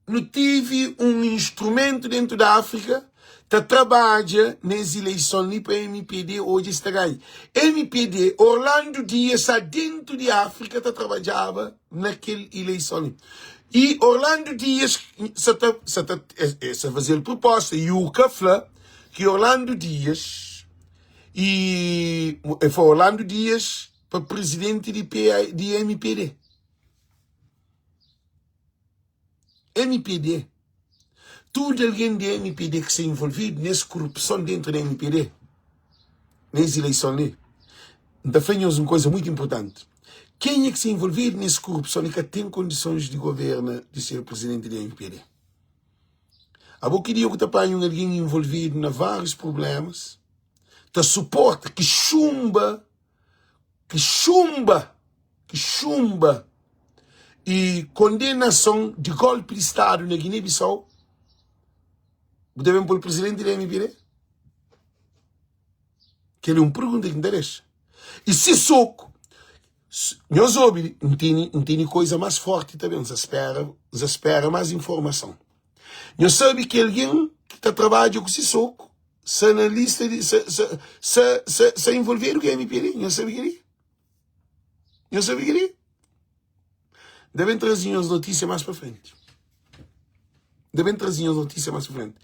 nu tive un instrumentu dentu di Áfrika ta trabadja na es ileison li pa mpd odja si ta ganha. Mpd, Orlando Dias sta dentu di Áfrika ta trabadjaba na kel ileison li. I Orlando Dias sa ta, sa ta, es ta faze-l proposta i u ka fla ki Orlando Dias i, e fla Orlando Dias pa presidenti di PA, di mpd. Mpd, Tudu algen di mpd ki sta involvidu nes kurupson dentru di mpd, nes ileison li, N ta fla nhos un kuza mutu inpurtanti, kenha ki sta involvidu nes kurupson li ka ten kondisons di governa, di ser prizidenti di mpd. Abo ki dia ku ta panha un algen involvidu na várius prublémas, ta suporta ki xunba ki xunba, ki xunba i kondenason di golpi di stadu na Guiné-Bissau, bu ta ben pô-l prizidenti di MPD? Kel é un pergunta ki N ta dexa. I si soku, nhos obi, N tene, N tene koiza más forti ta ben, N sa spera, N sa spera más informason. Nhos sabe ki algen ki ta trabadja ku Sissoco sa na lista di sa sa sa sa, sa envolvedu ku MPD. Nhos sabe kel-li? Nhos sabe kel-li? N ta ben traze nhos notísia más pa frenti. N ta ben traze nhos notísia más pa frenti.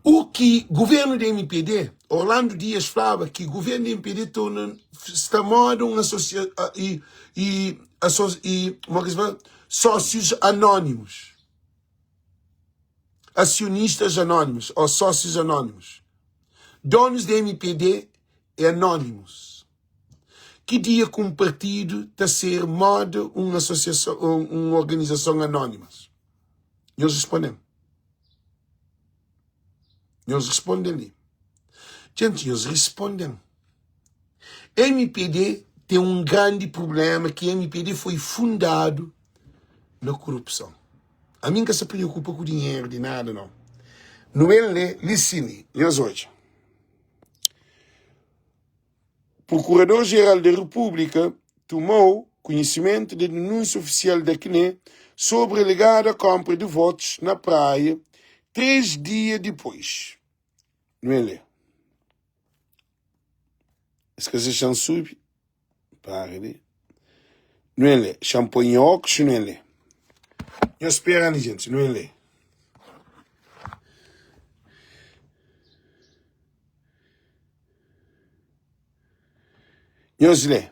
O ki governu di MPD, Orlando Dias flaba ki governu di MPD torna sta moda un asosia i i aso i mo ki se fla sósius anónimus. Asionistas anónimus ou sósius anónimus. Donus di MPD é anónimus. Ki dia ku un partidu ta ser moda un asosiason, un organizason anónimas? Nhos responde-m. Nhos responde-m li. Gente, nhos responde-m. MPD ten un grandi prublema ki MPD foi fundadu na korupson. Ami N ka sa preokupa ku dinheru di nada nau. Nu ben lé li sin li, nhos odja. Procurador-Geral da República tomou conhecimento da denúncia oficial da CNE sobre alegada compra de votos na Praia 3 dia depois. Nu ben lé. Es ka xa-m subi. Para li. Nu en lé. Xa-m poi nha ókulos, nu en lé. Nhos spera li, gente, nu en lé. Nhos lé.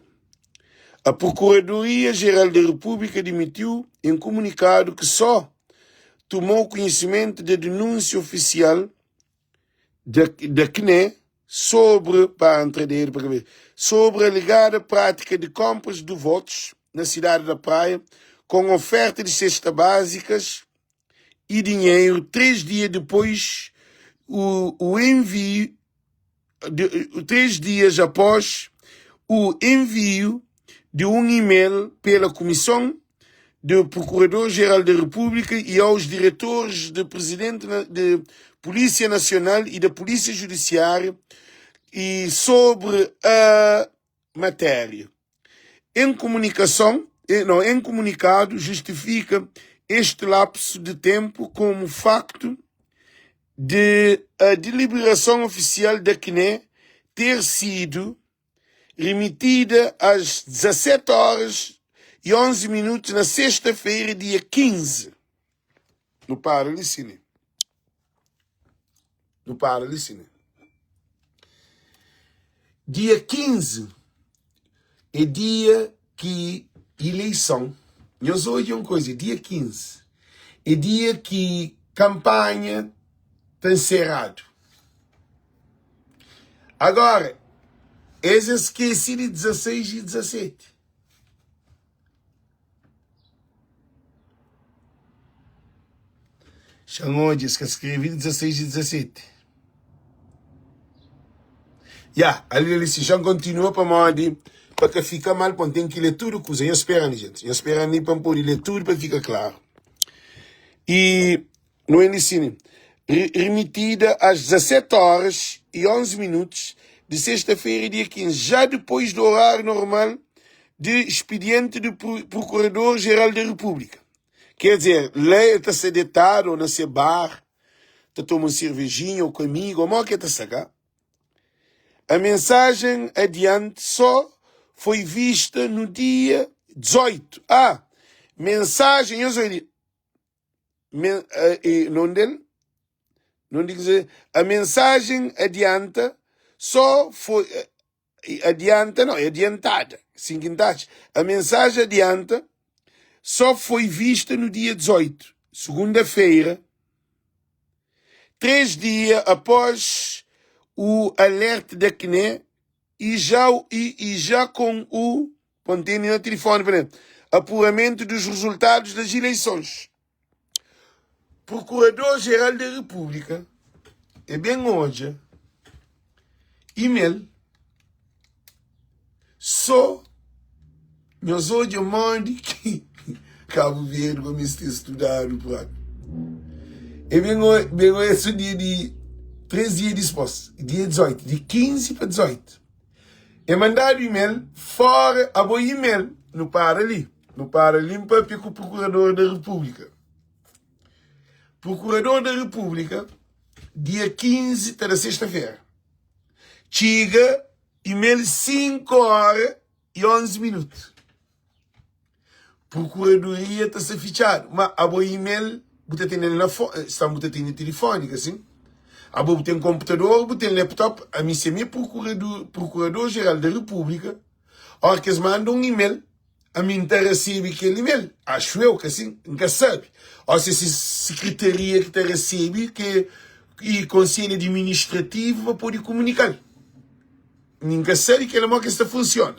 A Procuradoria-Geral da República admitiu em comunicado que só tomou conhecimento da denúncia oficial da, da CNE sobre, pa entra dele pa cabeça, sobre alegada prática de compras de votos na cidade da Praia com oferta de cestas básicas e dinheiro três dias depois o, o envio de, três dias após o envio de um e-mail pela Comissão do Procurador-Geral da República e aos diretores de Presidente de Polícia Nacional e da Polícia Judiciária e sobre a matéria. Em comunicação, eh, não, em comunicado justifica este lapso de tempo como facto de a deliberação oficial da CNE ter sido remetida às 17 horas e 11 minutos na sexta-feira, dia 15. No para ali, sim. No para ali, sim. Dia 15 é dia ki ileison. Nhos odja un koza, dia 15 é dia ki kanpanha ta nseradu. Agora, es eskese di 16 i 17. Xa-m odja, es ka skrebe di 16 i 17. Ya, ali ali si. Xa-m kontinua pamodi pa ka fika mal, pa N ten ki lé tudu kuza. Nhos spera-m li, jenti. Nhos spera-m li pa N pode lé tudu pa fika klaru. I nu el si li, Remitida às 17 horas e 11 minutos de sexta-feira, dia 15, já depois do horário normal de expediente do Procurador-Geral da República. Quer dizer, lá el ta sta detadu ou na se bar, ta toma un cervejinha ou ku amigo, ou mo ke ta sta ka. A mensagem adiante só foi vista no dia 18. Ah, mensagem, nhos oi, men, eh, nome dele? Não digo a mensagem adianta só foi adianta não, é adiantada, sim que A mensagem adianta só foi vista no dia 18, segunda-feira, três dias após o alerta da CNE e já, e, e já com o Pontene no telefone, apuramento dos resultados das eleições. Procurador-Geral da República é ben odja email so nhos odja modi ki Cabo Verde ba meste studadu propi é ben ben odja so dia di 3 dia dispos dia 18 di 15 pa 18 é mandadu email fora abo email nu para li Nu para li N papia ku Prokurador da Repúblika. Prokurador da Repúblika, dia 15 ta da sexta-fera, txiga e-mail 5 óra y 11 minutu. Prokuradoria ta sta fitxadu, ma abo e-mail bu ta tene-l na fo, sta bu ta tene tilifoni, ka sin? Abo bu ten konputador, bu ten laptop, ami si ami é Prokurador-Jeral da Repúblika, óra ki es manda un e-mail, Ami N ta resebe kel email? Acho eu que assim, N ka sabe. Ou se se secretaria que ta resebe que e conselho administrativo pa pode comunical. Mi N ka sabe kel mo que sta funciona.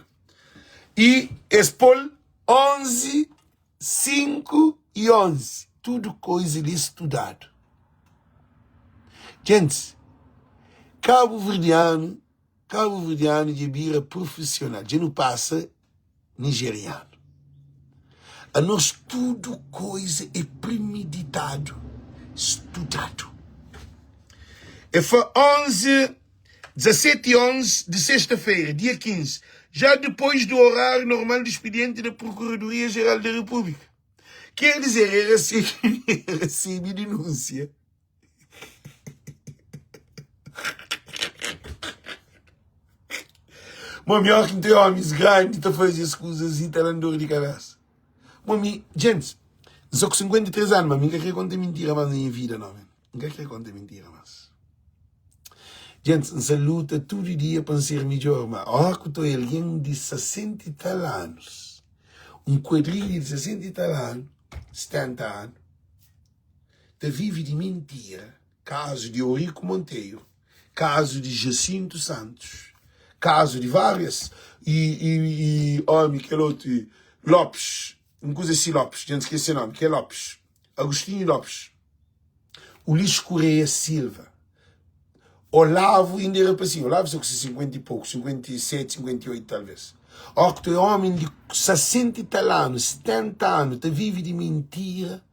E es pol 11, 5 e 11. Tudo coisa li estudado. Gente, Cabo Verdeano, Cabo Verdeano dja bira profissional. Dja nu passa nigerianu. Anos tudu koiza é primeditadu, studadu. E fla 11, 17 e 11 de sexta-feira, dia 15, já depois do horário normal de expediente da Procuradoria-Geral da República. Quer dizer, e recebi, recebi denúncia. Bom, melhor que tem homens grandes ta fazer as coisas e ta dando dor de cabeça. Bom, mi, gente, só com 53 anos, mas nunca queria contar mentira mais na minha vida, não, man. Nunca queria contar mentira mais. Gente, nsa luta todo dia para ser melhor, mas ó, que tô alguém de 60 e tal anos, um quadrilho de 60 e tal anos, 70 anos, ta vive di mintira, kazu di Eurico Monteiro, kazu di Jacinto Santos, kazu di várias i, i, i omi kel otu Lopes, un kuza si Lopes, dja N skese se nomi, ke Lopes, Agostinho Lopes, Ulisses Correia Silva, Olavo inda é rapazinho, Olavo sta ku se 50 e pouco, 57, 58 talvez. Ó ku tu é omi di 60 e tal anu, 70 anu, ta vive di mintira.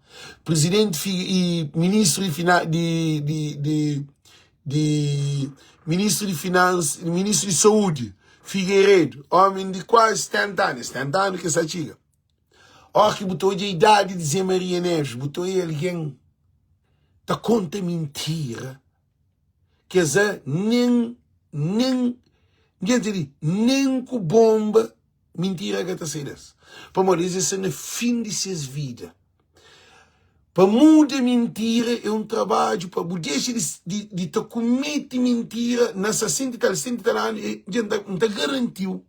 Presidente e ministro di fina, di, di, di, di ministro di finança, ministro di saúde, Figueiredo, homem de quase 70 anos, 70 anos que essa txiga. Ó que botou de idade de Zé Maria Neves, botou aí alguém ta conta mentira. Quer dizer, nem, nem, ninguém nem com bomba Mintira ka ta sai des. Pamodi es sta na fin di ses vida. Pa muda mintira é un trabadju pa bu dexa di, di, di ta kumete mintira na 60 i tal, 70 i tal anu. E, dja N ta, N ta garanti-u,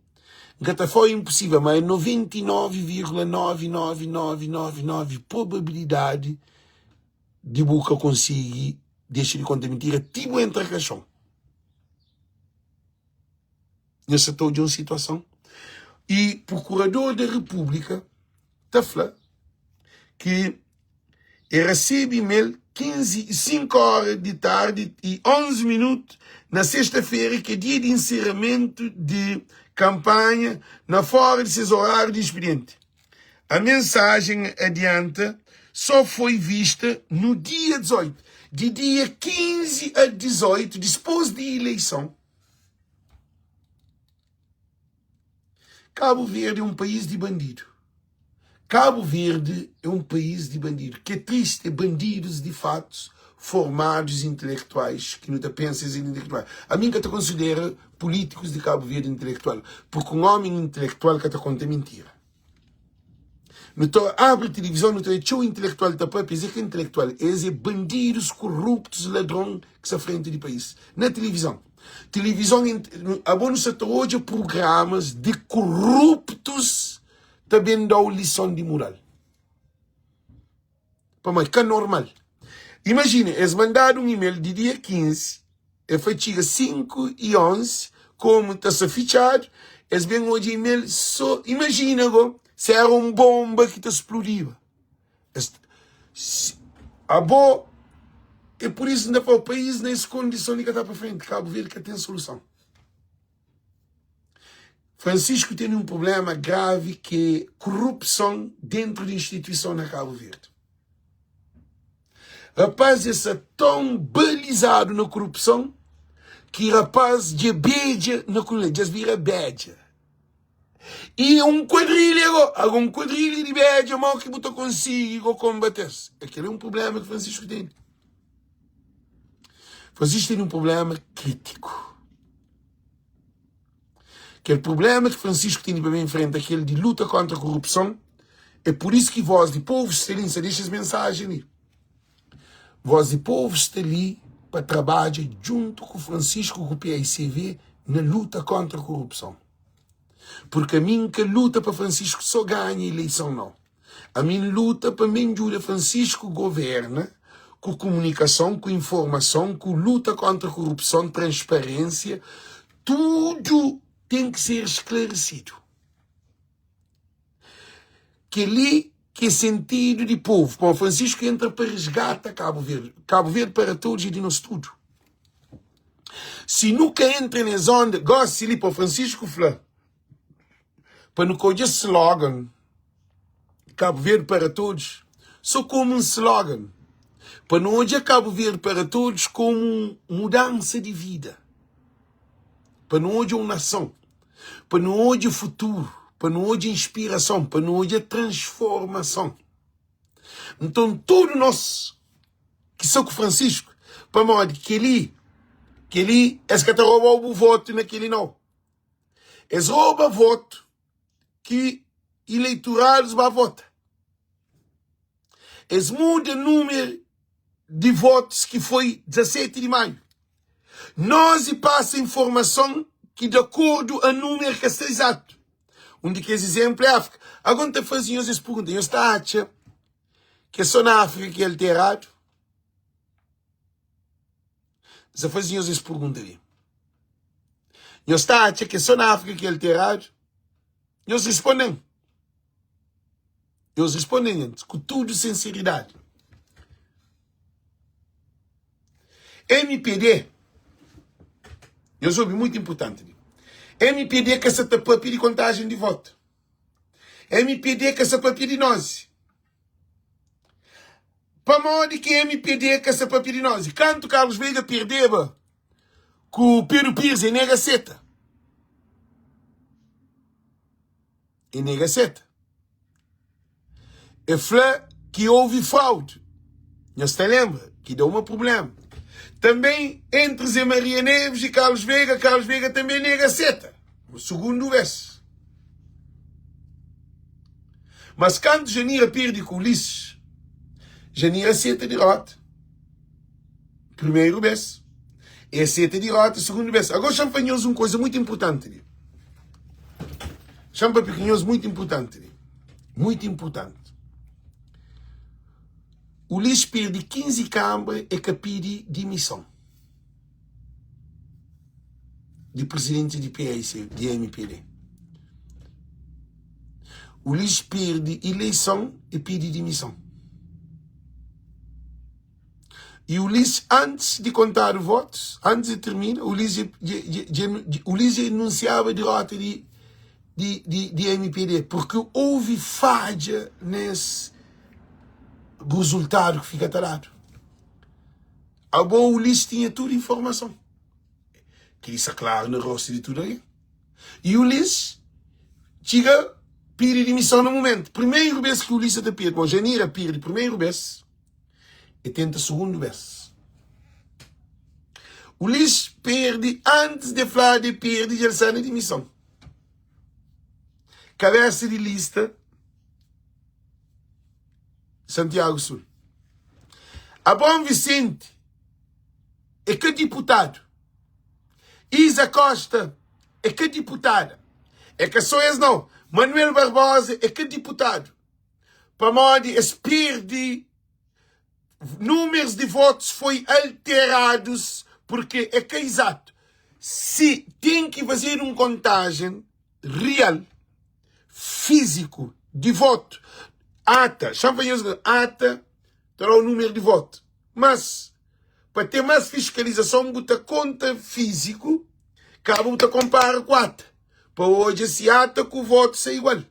N ka ta fla-u é inposível, ma é 99,99999 probabilidadi di bu ka konsigi dexa di konta mintira ti bu entra kaxon. Nhos sa ta odja un situason y Prokurador da Repúblika ta fla ki e rasebe e-mail. 15, 5 óra di tardi y 11 minutu na sexta-fera, ki é dia di enseramentu di kanpanha, na fóra di ses oráriu di inspidienti. A mensajen adianta só foi vista no dia 18. Di dia 15 a 18, dispôs di ileison. Kabu Verdi é un país di bandidu. Kabu Verdi é un país di bandidu. Ki é tristi é bandidus di fatus formadus intelektuais ki nu ta pensa es é intelektual. Ami N ka ta konsidera pulítikus di Kabu Verdi intelektual purki un ómi intelektual ka ta konta mintira. Nu ta abri tilivizon nu ta odja txeu intelektual ta papia, es é ka intelektual, es é bandidus, koruptus, ladron ki sta frenti di país na tilivizon. Tilivizon, abo nu sa ta odja prugramas di koruptus ta ben da-u lison di mural. Pamodi ka normal. Imajina, es mandadu un email di dia 15, e foi txiga 5 y 11, komu ta sta fitxadu, es ben odja email so, imajina go, si era un bomba ki ta spludiba. Es, si, abo, e pur isu N ta fla-u, país na es kondison li ka ta pa frenti, Kabu Verdi ka ten soluson. Francisco tene un problema gravi ki é korupson dentru di instituison na Kabu Verdi. Rapaz dja sta ton balizadu na korupson ki rapaz dja bedja na korupson, dja bira bedja. E é un kuadrilha go, ago un kuadrilha di bedja mau ki bu ta konsigi go konbate-s. É kel é un problema ki Francisco tene. Francisco tene un problema kritiku. Kel prublema ki Francisco tene pa ben enfrenta kel di luta kontra korupson, é pur isu ki Voz di Povu sta li. N sta dexa es mensajen li. Voz di Povu sta li pa trabadja djuntu ku Francisco ku paicv na luta kontra korupson. Purki ami N ka luta pa Francisco so ganha ileison nau. Ami N luta pa mi N djuda Francisco governa ku kumunikason, ku informason, ku luta kontra korupson, transparênsia, tudu ten ki ser sklaresidu. Kel-li ki é sentidu di povu, pamodi Francisco entra pa resgata Kabu Verdi, Kabu Verdi para todos é di nos tudu. Si nu ka entra nes onda, gosi li pa Francisco fla, pa nu ka odja slogan Cabo Verde para todos só como um slogan, pa nu odja Cabo Verde para todos como um mudança de vida, pa nu odja um nação, pa nu odja futuro, pa nu odja inspiração, pa nu odja transformação. Nton tudu nos ki sta ku Francisco, pamodi keli, keli es ka ta roba-u bu voto na keli nau. Es roba voto ki ileitorados ba vota. Es muda número di votos ki foi 17 di maio. Nós e passa informason ki di akordu a número ka sta exato. Un di kes izénplu é Áfrika. Agora N ta faze nhos es pergunta, nhos ta atxa ki é só na Áfrika ki el ta eradu? N sta faze nhos es pergunta li. Nhos ta atxa ki é só na Áfrika ki el ta eradu? Nhos responde-m. Nhos responde-m antis, ku tudu sinseridadi. MPD, nhos obi, mutu inpurtanti li. MPD ka sa ta papia di kontajen di votu. MPD ka sa papia di nozi. Pamodi ki MPD ka sa papia di nozi? Kantu Carlos Veiga perdeba ku Pedro Pires, e nega seta. E nega seta. E fla ki houve fraude. Nhos ta lembra ki da uma problema. Também entre Zé Maria Neves e Carlos Veiga, Carlos Veiga também nega seta. O segundo vez. Mas kantu Janira perde ku Ulisses, Janira seta derrota. Primeiro vez. E seta derrota segundo vez. Agora xa-m fla nhos un koza muito importante li. Xa-m papia ku nhos muito importante li. Muito importante. Ulisses perde 15 kambra e ka pidi dimison di presidenti di PAIC, di MPD. Ulisses perde ileison e pidi dimison. I Ulisses, antis di kontadu votus, antis di tirmina, Ulisses dja, dja, dja, Ulisses dja anunsiaba dirota di, di, di, di mpd, purki houve fadja nes rezultadu ki fika ta dadu. Abo Ulisses tinha tudu informason. Kel-li sta klaru na rostu di tudu algen. I Ulisses txiga pidi dimison na mumentu. Primeru bes ki Ulisses ta pidi, bon, Janira pidi primeru bes, e tenta sugundu bes. Ulisses perde antis de fla de perde, dja el sta na dimison. Kabesa di lista Santiago Sul. Abraão Vicente é ka diputadu. Isa Costa é ka diputada. É ka só es não. Manuel Barbosa é ka diputadu. Pamodi es perde números de votos foi alterados porque é ka exato. Se tem que fazer um contagem real, físico, de voto, ata, chama ata, terá o número de voto. Mas Pa ten más fiskalizason bu ta konta fíziku kaba bu ta konpara ku ata pa odja si ata ku votu sa igual.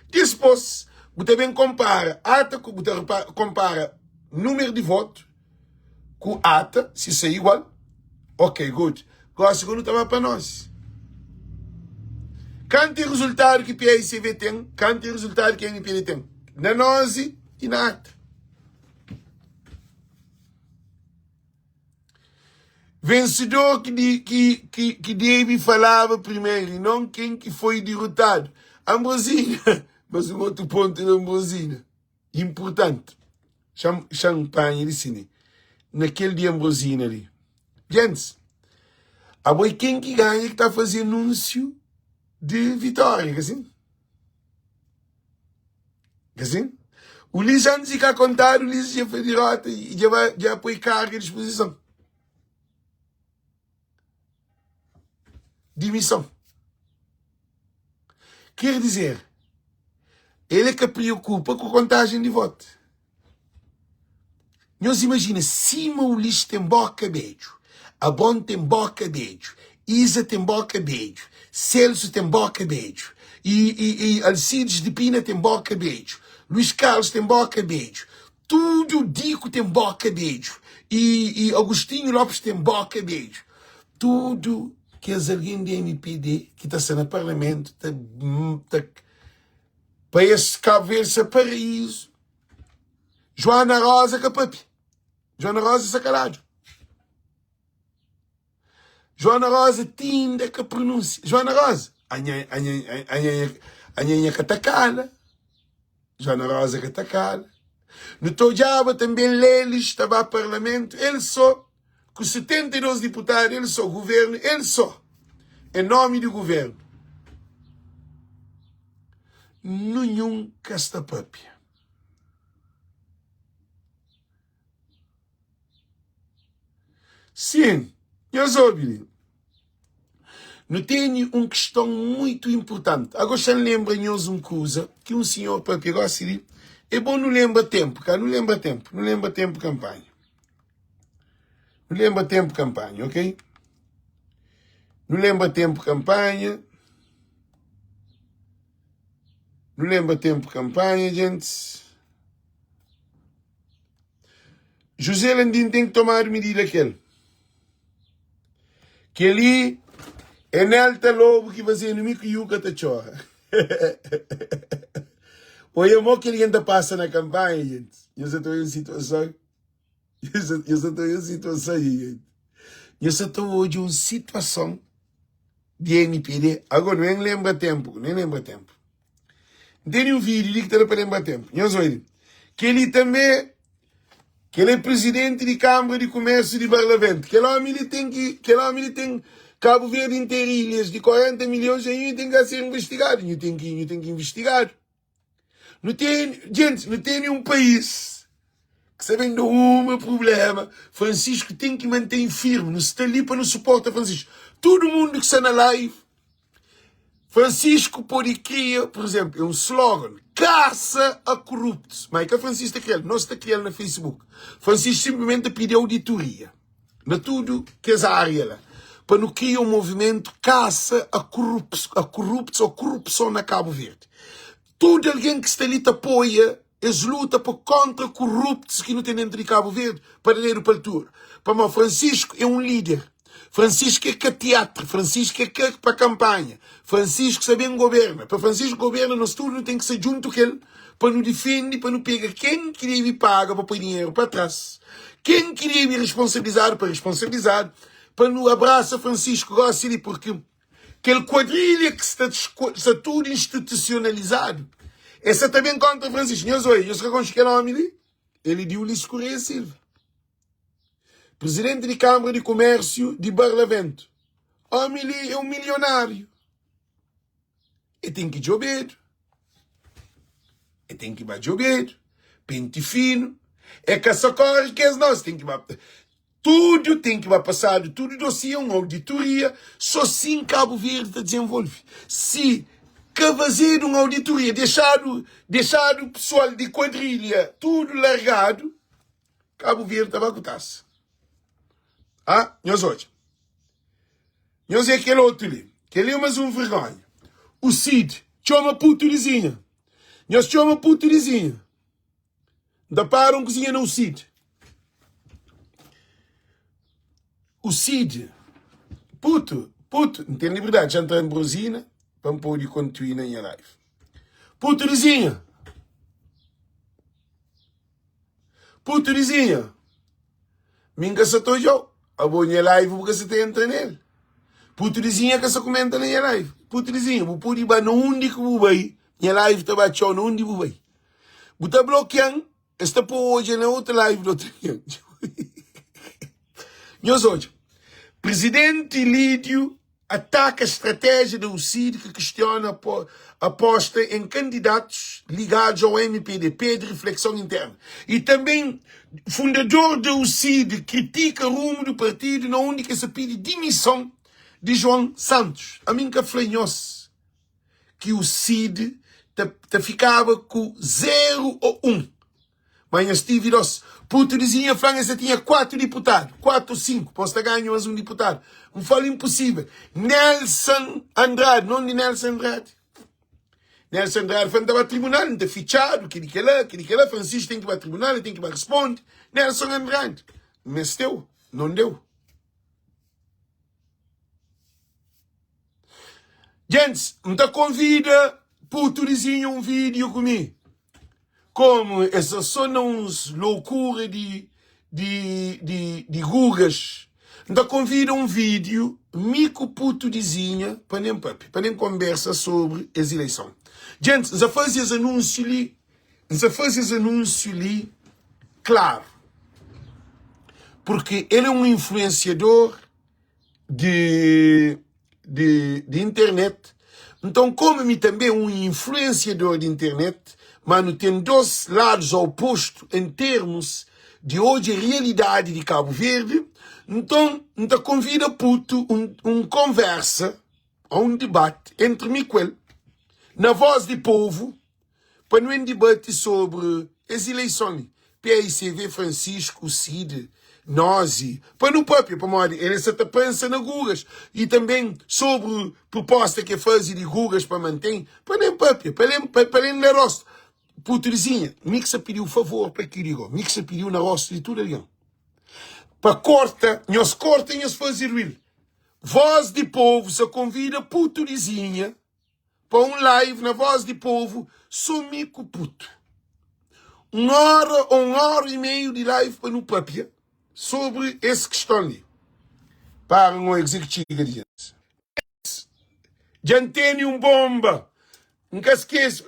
Dispôs bu ta ben konpara ata ku bu ta konpara númeru di votu ku ata si sa igual. Ok, good. Gósi ku nu ta ba pa nos. Kantu é rezultadu ki PAICV ten, kantu é rezultadu ki MPD ten na nos i na ata. Vensedor ki di, ki, ki, ki debe falaba primeru i non ken ki foi dirotadu. Ambrosina, mas un otu pontu na Ambrosina, inpurtanti. Xa-m, xa-m panha di si li, na kel di Ambrosina li. Gentis, abo é ken ki ganha ki ta faze anúnsiu di vitória, ka sin? Assim? Ulisses antes de cá contar, Ulisses já foi derrota e já, vai, já põe carga à disposição. Demissão. Quer dizer, ele é que preocupa com a contagem de voto. Nhos imajina sima Ulis ten boka bedju, Abron ten boka bedju, Iza ten boka bedju, Celso ten boka bedju, i, i, i Alcides de Pina ten boka bedju, Luis Carlos ten boka bedju, tudu Diku ten boka bedju, i, i Agostinho Lopes ten boka bedju. Tudu kes algen di MPD ki ta sta na parlamentu ta, ta pa es Cabo Verde ser paraízu. Joana Rosa ka papia. Joana Rosa sta kaladu. Joana Rosa tinda ka pronúnsia. Joana Rosa, anha, anha, anha, anha, anha ka ta kala. Joana Rosa ka ta kala. Nu ta odjaba tanbe Lelis ta ba parlamentu, el so, ku 72 diputadu, el so, guvernu, el so, en nomi di guvernu. Nunhun ka sta papia. Sin, nhos obi li. Nu tene un kiston muitu inpurtanti. Ago xa-m lenbra nhos un kuza ki un sinhor papia gosi li. É bon nu lenbra tenpu, ka? Nu lenbra tenpu, nu lenbra tenpu kanpanha. Nu lenbra tenpu kanpanha, ok? Nu lenbra tenpu kanpanha. Nu lenbra tenpu kanpanha, gentis. José Landim ten ki tomadu midida kel. Kel-li é Nelta Lobo ki fazenu mi ku Yuka ta txora. Oia mo kel algen ta pasa na kanpanha, gentis. Nhos sa ta oia un situason. Nhos sa ta oia un situason, nha gente. Nhos sa ta odja un situason di MPD. Agora, nu N lenbra tenpu, nu N lenbra tenpu. N tene un vídiu li ki ta da pa lenbra tenpu. Nhos obi. Kel-li tanbe, kel é prizidenti di Kanbra di Kumérsiu di Barlaventu. Kel ómi li ten ki, kel ómi li ten Kabu Verdi interu, ilhas di 40 milhons, e nhu ten ka ser investigadu. Nhu ten ki, nhu ten ki investigadu. Nu ten, gentis, nu tene un país ki sta ben da uma prubléma. Francisco ten ki mantém firmi. Nu sta li pa nu suporta Francisco. Tudu mundu ki sta na live. Francisco pode kria, por exemplo, é um slogan, caça a corruptos. Mas é que Francisco ta kria-l, nós ta kria-l na Facebook. Francisco simplesmente ta pidi auditoria na tudo kes área lá, pa nu kria um movimento caça a corruptos, a corruptos ou corrupção na Cabo Verde. Tudo alguém que sta li ta apoia es luta pa kontra korruptus ki nu ten dentru di Kabu Verdi pa da dedu pa altura. Pamodi Francisco é un lider. Francisco é ka tiatru, Francisco é ka pa kanpanha. Francisco sa ben goberna. Pa Francisco goberna nos tudu nu ten ki sta djuntu ku el pa nu difende, pa nu pega ken ki debe paga pa poi dinheru pa tras, ken ki debe responsabilizadu pa responsabilizadu, pa nu abrasa Francisco gosi li porque Kel kuadrilha ki sta sta tudu institusionalizadu, es sa ta ben kontra Francisco. Nhos oi, nhos ka konxe kel omi li? El e di Ulisses Correia Silva, presidenti di Kambra di Kumérsiu di Barlaventu. Omi li e un milionáriu. E ten ki djobedu, e ten ki ba djobedu, penti finu, e ka sa kore kes nos, ten ki ba. Tudu ten ki ba pasadu, tudu dosia un auditoria, so sin Kabu Verdi ta dizenvolve. Si ka fazedu un auditoria, dexadu dexadu pesoal di kuadrilha tudu largadu, Kabu Verdi ta ba ku tasa. Ah, nhos odja. Nhos é kel otu li. Kel li é mas un vergonha. O Cid txoma putu di zinha. Nhos txoma putu di zinha. N ta para un kuzinha na UCID. UCID. Putu, putu, N ten liberdadi xa N tra Ambrosina pa N pode kontinua na nha live. Putu dizinha. Putu dizinha. Mi N ka sa ta odja-u. Abo nha live bu ka sa ta entra nel. Putu dizinha ka sa kumenta na nha live. Putu dizinha, bu pode ba na undi ki bu bai, nha live ta ba txeu na undi bu bai. Bu ta blokian, es ta pô odja na otu live di otu algen. Nhos odja, Presidenti Lídio ataka estratégia da UCID que questiona aposta em candidatos ligados ao MPD, pede reflexão interna. E também fundador da UCID critica rumo do partido na onde que se pede demissão de João Santos. A mim ka fla nhos. ki o Cid ta, ta fikaba ku 0 ou 1. Mas nhos tive 2. Putu dizinha fla nha sa tinha 4 diputadu, 4 ou 5, pos ta ganha mas un diputadu. N fala impossível. Nelson Andrade, nome di Nelson Andrade. Nelson Andrade fla, N ta ba tribunal, N ta fitxadu, kili kela, kili kela, Francisco tem ki ba tribunal, ele tem ki ba responde. Nelson Andrade, mesteu, não deu. Gentis, N ta konvida putu dizinha un vídeo ku mi. Komu es sta so na uns loukura di di di di gugas, N ta konvida un vídeo mi ku putu dizinha pa nen papia, pa nen konbersa sobri es ileison. Gentis, N sa faze es anúnsiu li, N sa faze es anúnsiu li klaru, purki el é un influensiador di, di, di internet. Nton, komu mi tanbe un influensiador di internet, ma nu ten dos ladus opostu en termus di odja realidadi di Kabu Verdi, nton N ta konvida putu un, un konversa ô un dibati entri mi ku el, na Voz di Povu, Pa nu en dibati sobri es ileison li, paicv, Francisco, Cid, Nozi, pa nu papia, pamodi el sa ta pensa na Gugas, i tanben sobri proposta ki el fazi di Gugas pa manten, pa nu en papia, pa el pa el da rostu. Putrizinha, mi ki sa pidiu favor pa kili go, mi ki sa pidiu na rostu di tudu algen, pa korta, nhos korta i nhos fazi ruil. Voz di povu sa konvida Putrizinha pa un live na voz di povo so mi ku puto un hora ou un hora e meio di live pa nu papia sobre es kiston li para un oi ki txiga di djens dja N tene un bomba N ka skese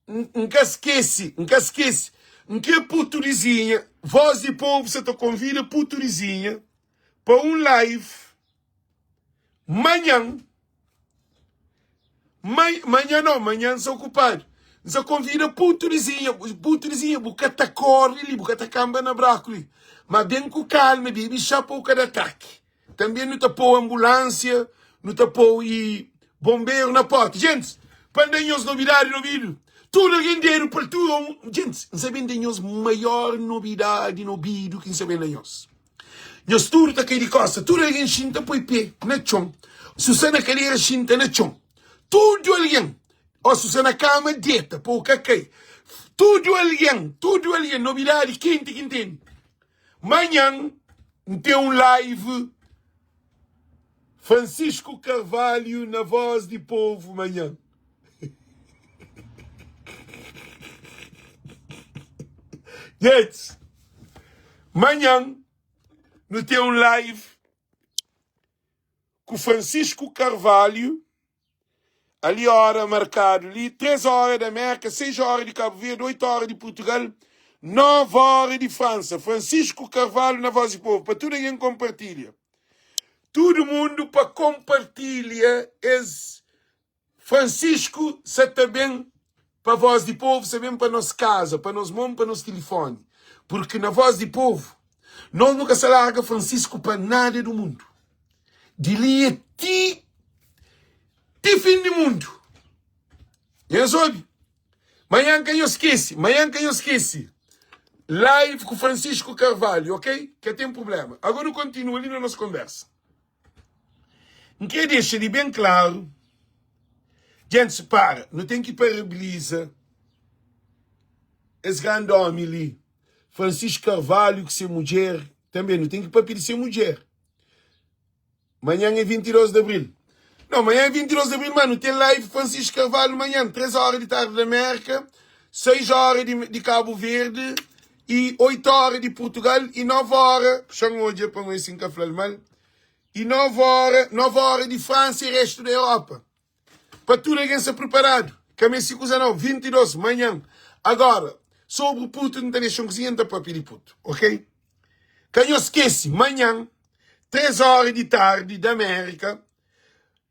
N ka skese N ka skese N kre puto dizinha voz di povo sa ta konvida puto dizinha pa un live Manhan, mai, manhan não, manhan nsa okupadu. Nsa konvida putu dizinha, putu dizinha, bu ka ta kori li, bu ka ta kanba na braku li. Ma ben ku kalma, bebi xá pa bu ka da ataki. Tanbe nu ta pou ambulansia, nu ta pou i. Bomberu na porta. Gentis, pa N da nhos nobidadi na obidu, tudu algen dedu pa altura un. Gentis, N sa ben da nhos maior nobidadi na obidu ki N sa ben da nhos. Nhos tudu ta kai di kosta, tudu algen xinta poi pe na txon. Si sta na kadera, xinta na txon. Tudu algen, o si sta na kama, deta pa u ka kai. Tudu algen, tudu algen, nobidadi kenti ki N tene. Manhan N ten un live Francisco Carvalho na voz di povo manhan. Gente, manhan nu ten un live ku Francisco Carvalho Ali ora markadu li, 3 ora da Merka, 6 ora di Kabu Verdi, 8 ora di Purtugal, 9 ora di Fransa. Francisco Carvalho na Voz di Povo, pa tudu algen konpartilha. Tudu mundu pa konpartilha es Francisco sa ta ben pa Voz di Povo, sa ben pa nos kaza, pa nos mon, pa nos tilifoni. Purki na Voz di Povo, nos nu ka sa larga Francisco pa nada du mundu. Di li é ti ti fin di mundu. Nhos obi? Manhan ka nhos skese, manhan ka nhos skese. Live ku Francisco Carvalho, ok? Ka ten problema. Agora nu kontinua li na nos konversa. N kre dexa li ben klaru, gentis, para, nu ten ki parabiliza es grandi omi li, Francisco Carvalho ku se mudjer, tanbe nu ten ki papia di se mudjer. Manhan é 22 de abril. Não, manhã é 22 de abril, mano. Tem live Francisco Carvalho manhã, 3 horas de tarde da América, 6 horas de, de Cabo Verde e 8 horas de Portugal e 9 horas, puxan hoje para não assim que mal, e 9 horas, 9 horas de França e resto da Europa. Pa tudo alguém ser preparado. Ka meste kuza não, 22 manhã. Agora, sobre o puto, não tá deixa um cozinha, não tá papia de puto, ok? Ka nhos skese, manhan, 3 óra di tardi di Amérika,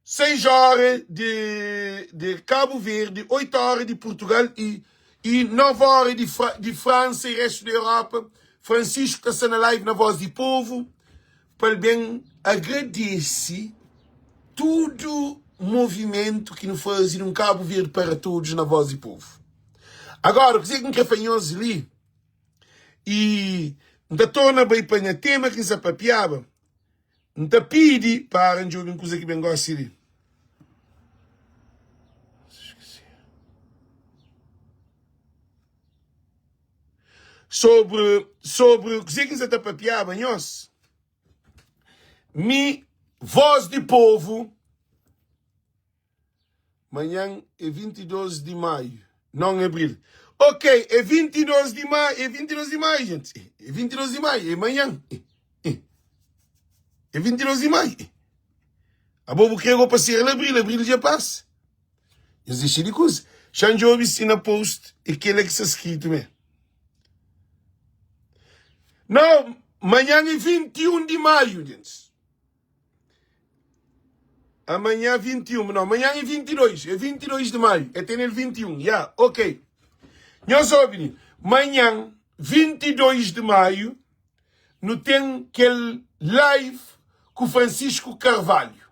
6 óra di, di Kabu Verdi, 8 óra di Purtugal i, i 9 óra di, Fra, di Fransa i restu di Europa, Francisco ta sta na live na Voz di Povo pa el ben agradese tudu movimentu ki nu faze di un Kabu Verdi para todos na Voz di Povo. Agora, kuzê ki N kre fla nhos li? I N ta torna bai pa nha tema ki N sa papiaba. N ta pidi para N djobe un kuza ki ben gosi li. Sobri, sobri kuzê ki N sa ta papiaba, nhos. Mi, voz di povu. Manhan é 22 di maiu, non abril. Ok, é 22 di maiu, é 22 di maiu, gente. É 22 di maiu, é manhan. É 22 di maiu. Abo bu krê go pa ser na abril, abril dja pasa. Nhos dexa di kuza. Xa N djobe si na post é kela ki sta skritu mé. Não, manhan é 21 di maiu, gente. Amanhã 21, não, amanhã é 22, é 22 de maio, é tem el 21, yeah, ok. Nhos obi, manhã 22 de maio, no tem kel live com Francisco Carvalho.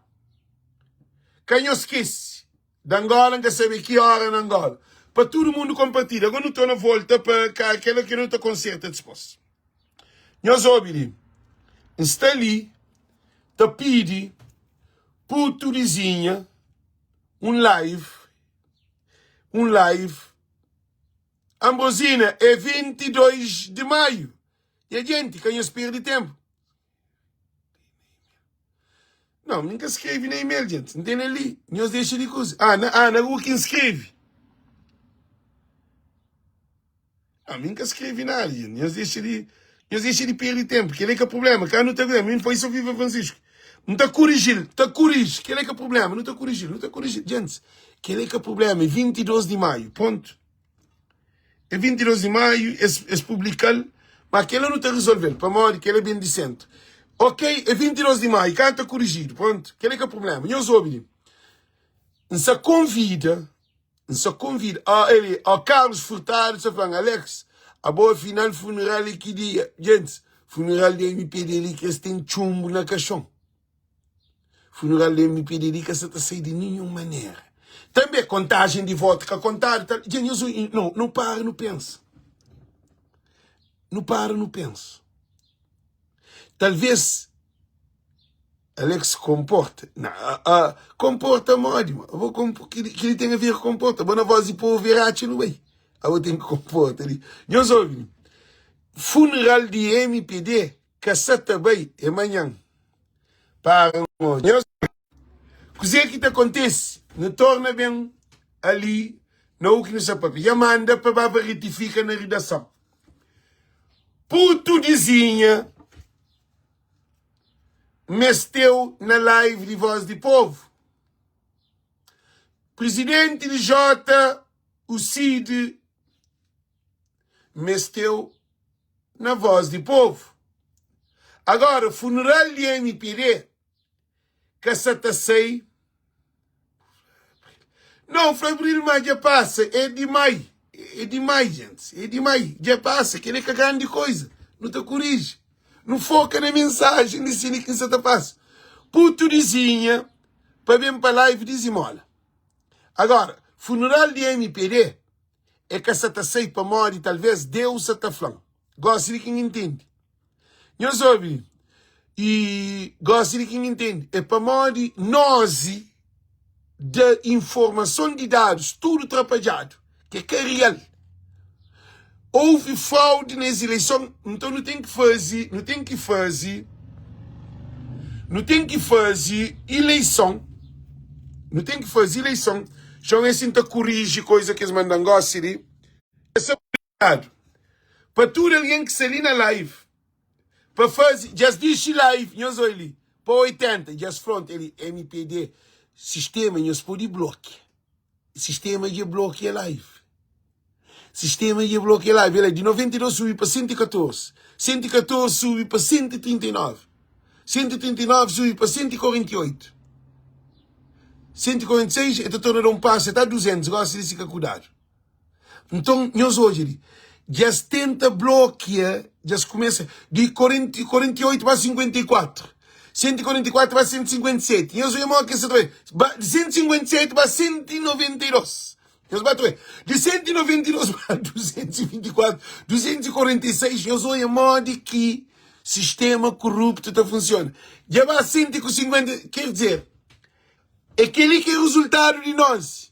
Ka nhos esquece, da Angola, nka sabe ki hora na Angola. Pa tudo mundo compartilha. Agora não tô na volta pa ka aquela que não tá conserta depois. Nhos obi li, N sta li ta pidi putu dizinha un live, un live. Ambrosina, é 22 de maio. Nha gente, ka nhos perde tempo. Não, mi nka skrebe na email, gente. N tene li. Nhos dexa di kuza. Ah, na, ah, na rua ki N skrebe. Ah, mi nka skrebe nada, gente. Nhos dexa di, nhos dexa di perde tempo. Kel-li ka problema. Ka nu ta vê. Mi foi só Viva Francisco. N ta koriji-l, ta koriji. Kel-li ka problema. Nu ta koriji-l, nu ta koriji-l. Gente, kel-li ka problema. É 22 di maio. Ponto. É 22 di maiu, es, es publika-l, ma kel-la nu ta rezolve-l, pamodi kel-la ben di sentu. Ok, é 22 di maiu, ka ta kurijidu, prontu, kel-la é ka prubléma. Nhos obi li, N sa konvida, N sa konvida, ó, el, ó, Carlos Furtado sa fla-m, Alex, abo afinal funeral é ki dia? Gentis, funeral di MPD li ki es ten txunbu na kaxon. Funeral di MPD li ka sa ta sai di ninhun manera. Tanbe kontajen di votu ka kontadu tal. Dja nhos no, nu para nu pensa. Nu para nu pensa. Talvez Alex konporta. Na, a, a, konporta modi? Ma? Abo konpo, kili, kili ten a ver ku konporta. Bo na voz di povo e ratxa nu bai. Abo ten ki konporta li. Nhos obi. Funeral di MPD ka sa ta bai é manhan. Para un Nhos Kuzê ki ta kontise? Nu torna ben ali na u ki nu sta papia. Dja manda pa ba pa retifika na redason. Putu dizinha mesteu na live di Voz di Povo. Presidenti di J, o Cid, mesteu na Voz di Povo. Agora, funeral di MPD ka sa ta sai. Não, fla abril ma dja passa, é di mai, é di mai, gente, é di mai, dja passa, kel é ka grandi coisa, nu ta corrige, nu foca na mensagem di sini ki sa ta passa. Puto dizinha pa ben pa live dizimola. Agora, funeral di MPD é ka sa ta sai pamodi talvez Deus sa ta fla-m. Gosi di ki N intende. Nhos obi, i gosi di ki N intende, é pamodi nozi da informason di dadus tudu trapadjadu, ki é ka real. Ouvi fraude nes ileison, nton nu ten ki faze, nu ten ki faze, nu ten ki faze ileison, nu ten ki faze ileison. Txon é sin ta kuriji koisa ki es manda-m gosi li. Pa tudu algen ki sta li na live pa fazi djas dixi live nhos oi li pa 80 djas fronte li mpd sistema nhos podi blokia sistema dja blokia live sistema dja blokia live ela di 92 subi pa 114 114 subi pa 139 139 subi pa 148 146 e ta torna da un pasu e ta 200 gosi li si ka kudadu Nton, nhos odja li, dja es tenta blokia, dja es kumesa di 48 ba 54, 144 ba 157, nhos odja modi ki es sa ta bai, ba di 157 ba 192, nhos ba ta bai, di 192 ba 224, 246, nhos odja modi ki sistema koruptu ta funsiona, dja ba 150, ker dizer, é kel-li ki é rezultadu di nos.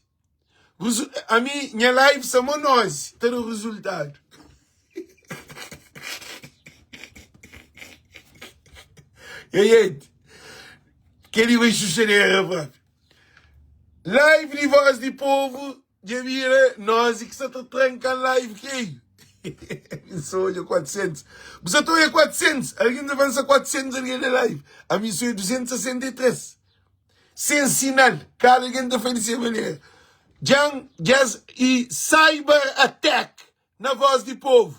Resu ami nha live sa mo noise ta da resultado. E gente, kel-li vai xuxadera própi. Live di voz di povo dja bira noise ki sa ta tranka live kei. Sou odja 400. Bu sa ta odja 400? Algen ta pensa 400 algen na live. Ami sou 263. Sen sinal, kada algen ta fai di se manera. Djan, djas i cyber attack na voz di povo.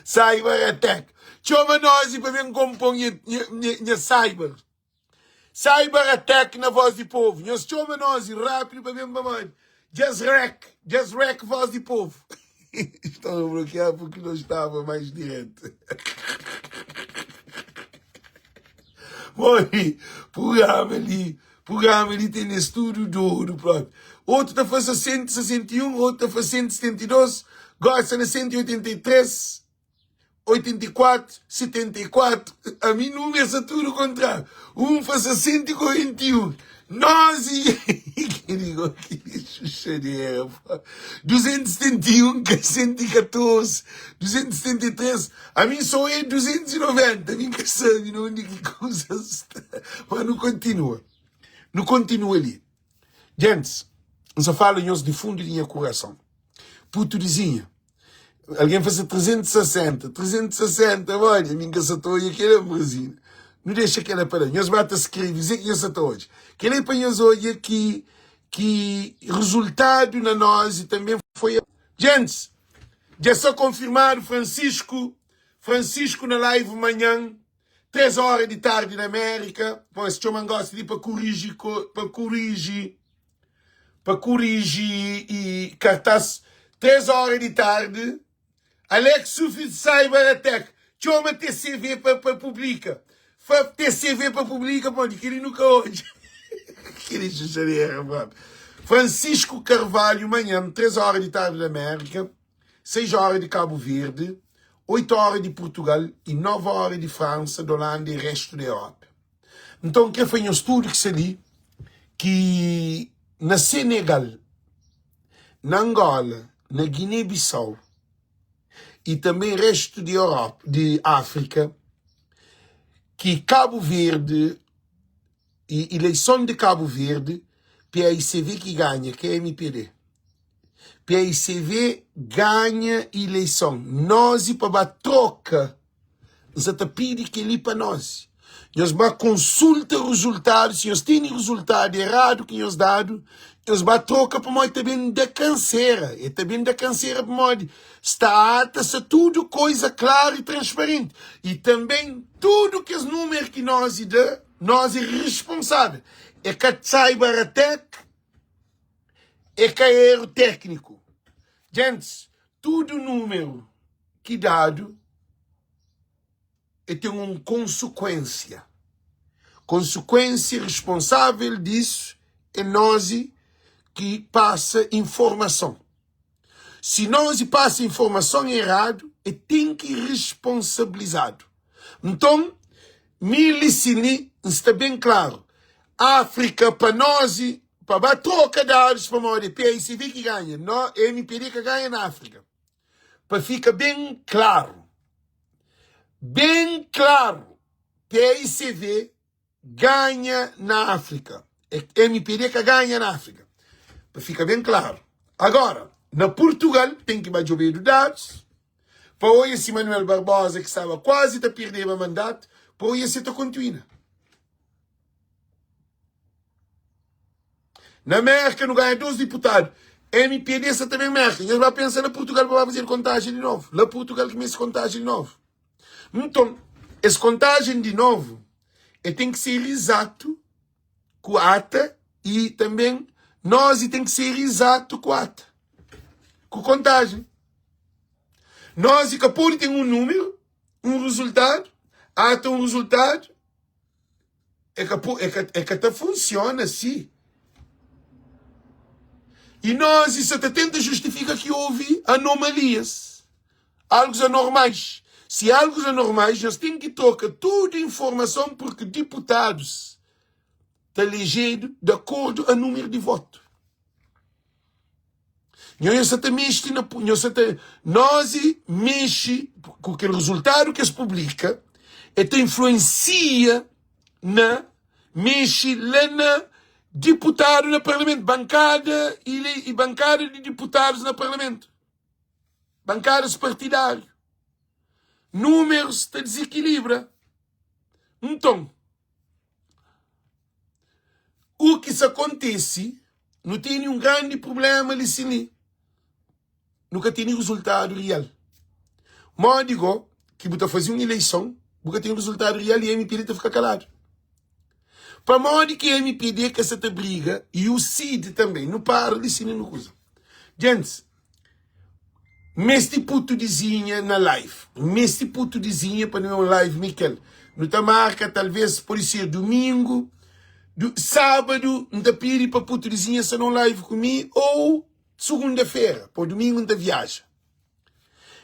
Cyber attack. Txoma nozi pa ben konpon nha, nha, nha, nha cyber. Cyber attack na voz di povo. Nhos txoma nozi rápido pa ben pamodi. Djas rec, djas rec voz di povo. Estava bloqueado porque não estava mais direto. Mori, programa li, programa li tem esse tudo doido próprio. Outro tá fazendo 161, outro tá fazendo 172, gosta na 183. 84, 74, ami número sa tudo contrário. Um faz 141, nós e que xuxadeira, pô. 271 que 114, 273, a mim só é 290, a mim que sabe onde que coisa está. Mas não continua. Não continua ali. Gente, não só falo nhos de fundo de minha coração. Puto dizinha. Algen fla se 360, 360, olha, mi nka sa ta odja kel Ambrosina. Nu dexa kela pa la. Nhos ba ta skrebe kuzê ki nhos sa ta odja. Kel-li é pa nhos odja ki ki rezultadu na nos i tanbê foi. Gentis, dja sta konfirmadu Francisco, Francisco na live manhan, 3 óra di tardi na Amérika. Bom, es txoma-m gósi li pa koriji, pa koriji. pa kuriji i kartas 3 ora di tardi Alex Sufit Cyber Attack. Txoma TCV pa pa publika. Fla TCV pa publika pamodi kel-li nu ka odja. Kel-li xuxadera propi. Francisco Carvalho manhan, 3 óra di tardi di Amérika, 6 óra di Kabu Verdi, 8 óra di Purtugal y 9 óra di Fransa, di Olanda y restu di Europa. Nton, N kre fla nhos tudu ki sta li ki na Senegal, na Angola, na Guiné-Bissau y tanbe restu di Europa, di Áfrika, ki Kabu Verdi y ileison di Kabu Verdi, PAICV ki ganha, ka MPD. PAICV ganha ileison. Nos e pa ba troka N sa ta pidi kel-li pa nos. Nhos ba konsulta rezultadu, si nhos tene rezultadu eradu ki nhos dadu, nhos ba troka pamodi ta ben da kansera. E ta ben da kansera pamodi sta ata, sta tudu koiza klaru i transparenti. I tanben tudu kes numeru ki nos da, nos e responsavel. E ka cyber attack, e ka eru tekniku. Gentis, tudu numeru ki dadu e ten un konsekuensia. Konsekuensia responsavel disu e nosi ki pasa informason. Si nosi pasa informason eradu e ten ki responsabilizadu. Nton, mi li si li N sta ben klaru, Afrika pa nosi pa ba troka dadus pamodi e PAICV ki ganha, no MPD ka ganha na Afrika. Pa fika ben klaru, ben klaru, PAICV ganha na Afrika, MPD ka ganha na Afrika. Pa fika ben klaru. Agora, na Purtugal ten ki ba djobedu dadus pa oia si Manuel Barbosa ki staba kuazi ta pirdeba mandatu, pa oia si ta kontinuina. Na Merka nu ganha 2 diputadu. MPD sa ta ben Merka. Nhos ba pensa na Purtugal pa ba fazedu kontajen di novu. La Purtugal ki meste kontajen di novu. Nton, es kontajen di novu e ten ki ser izatu ku ata i tanben nos e ten ki ser izatu ku ata, ku kontajen. Nos e ka pode ten un numeru, un rezultadu, ata un rezultadu, É ka, é ka, é ka ta funciona si. E nós sa ta tenta justifika ki houve anomalias, algos anormais. Se algos anormais, nós tem ki troka tudo informason porque diputados ta elegedo de acordo a número de voto. Nho sa ta mexi na nho sa ta nós mexi ku kel rezultadu ki es publika e ta influensia na mexi la na diputadu na parlamentu bankada e bankada di diputadus na parlamentu bankadas partidáriu númerus ta dizikilibra nton U ki sa kontisi, nu tene un grandi prubléma li sin li. Nu ka tene rezultadu rial. Modi go ki bu ta faze un ileison, bu ka tene rezultadu rial i MPD ta fika kaladu? Pamodi ki MPD ka sa ta briga i u CID tanbe? Nu para li sin li nu kuza. Gentis, N meste putu dizinha na live N meste putu dizinha pa nu un live mi kel Nu ta marka talvez pode ser dumingu du, sábadu N ta pidi pa putu dizinha sta na un live ku mi ou sugunda-fera pa dumingu N ta viaja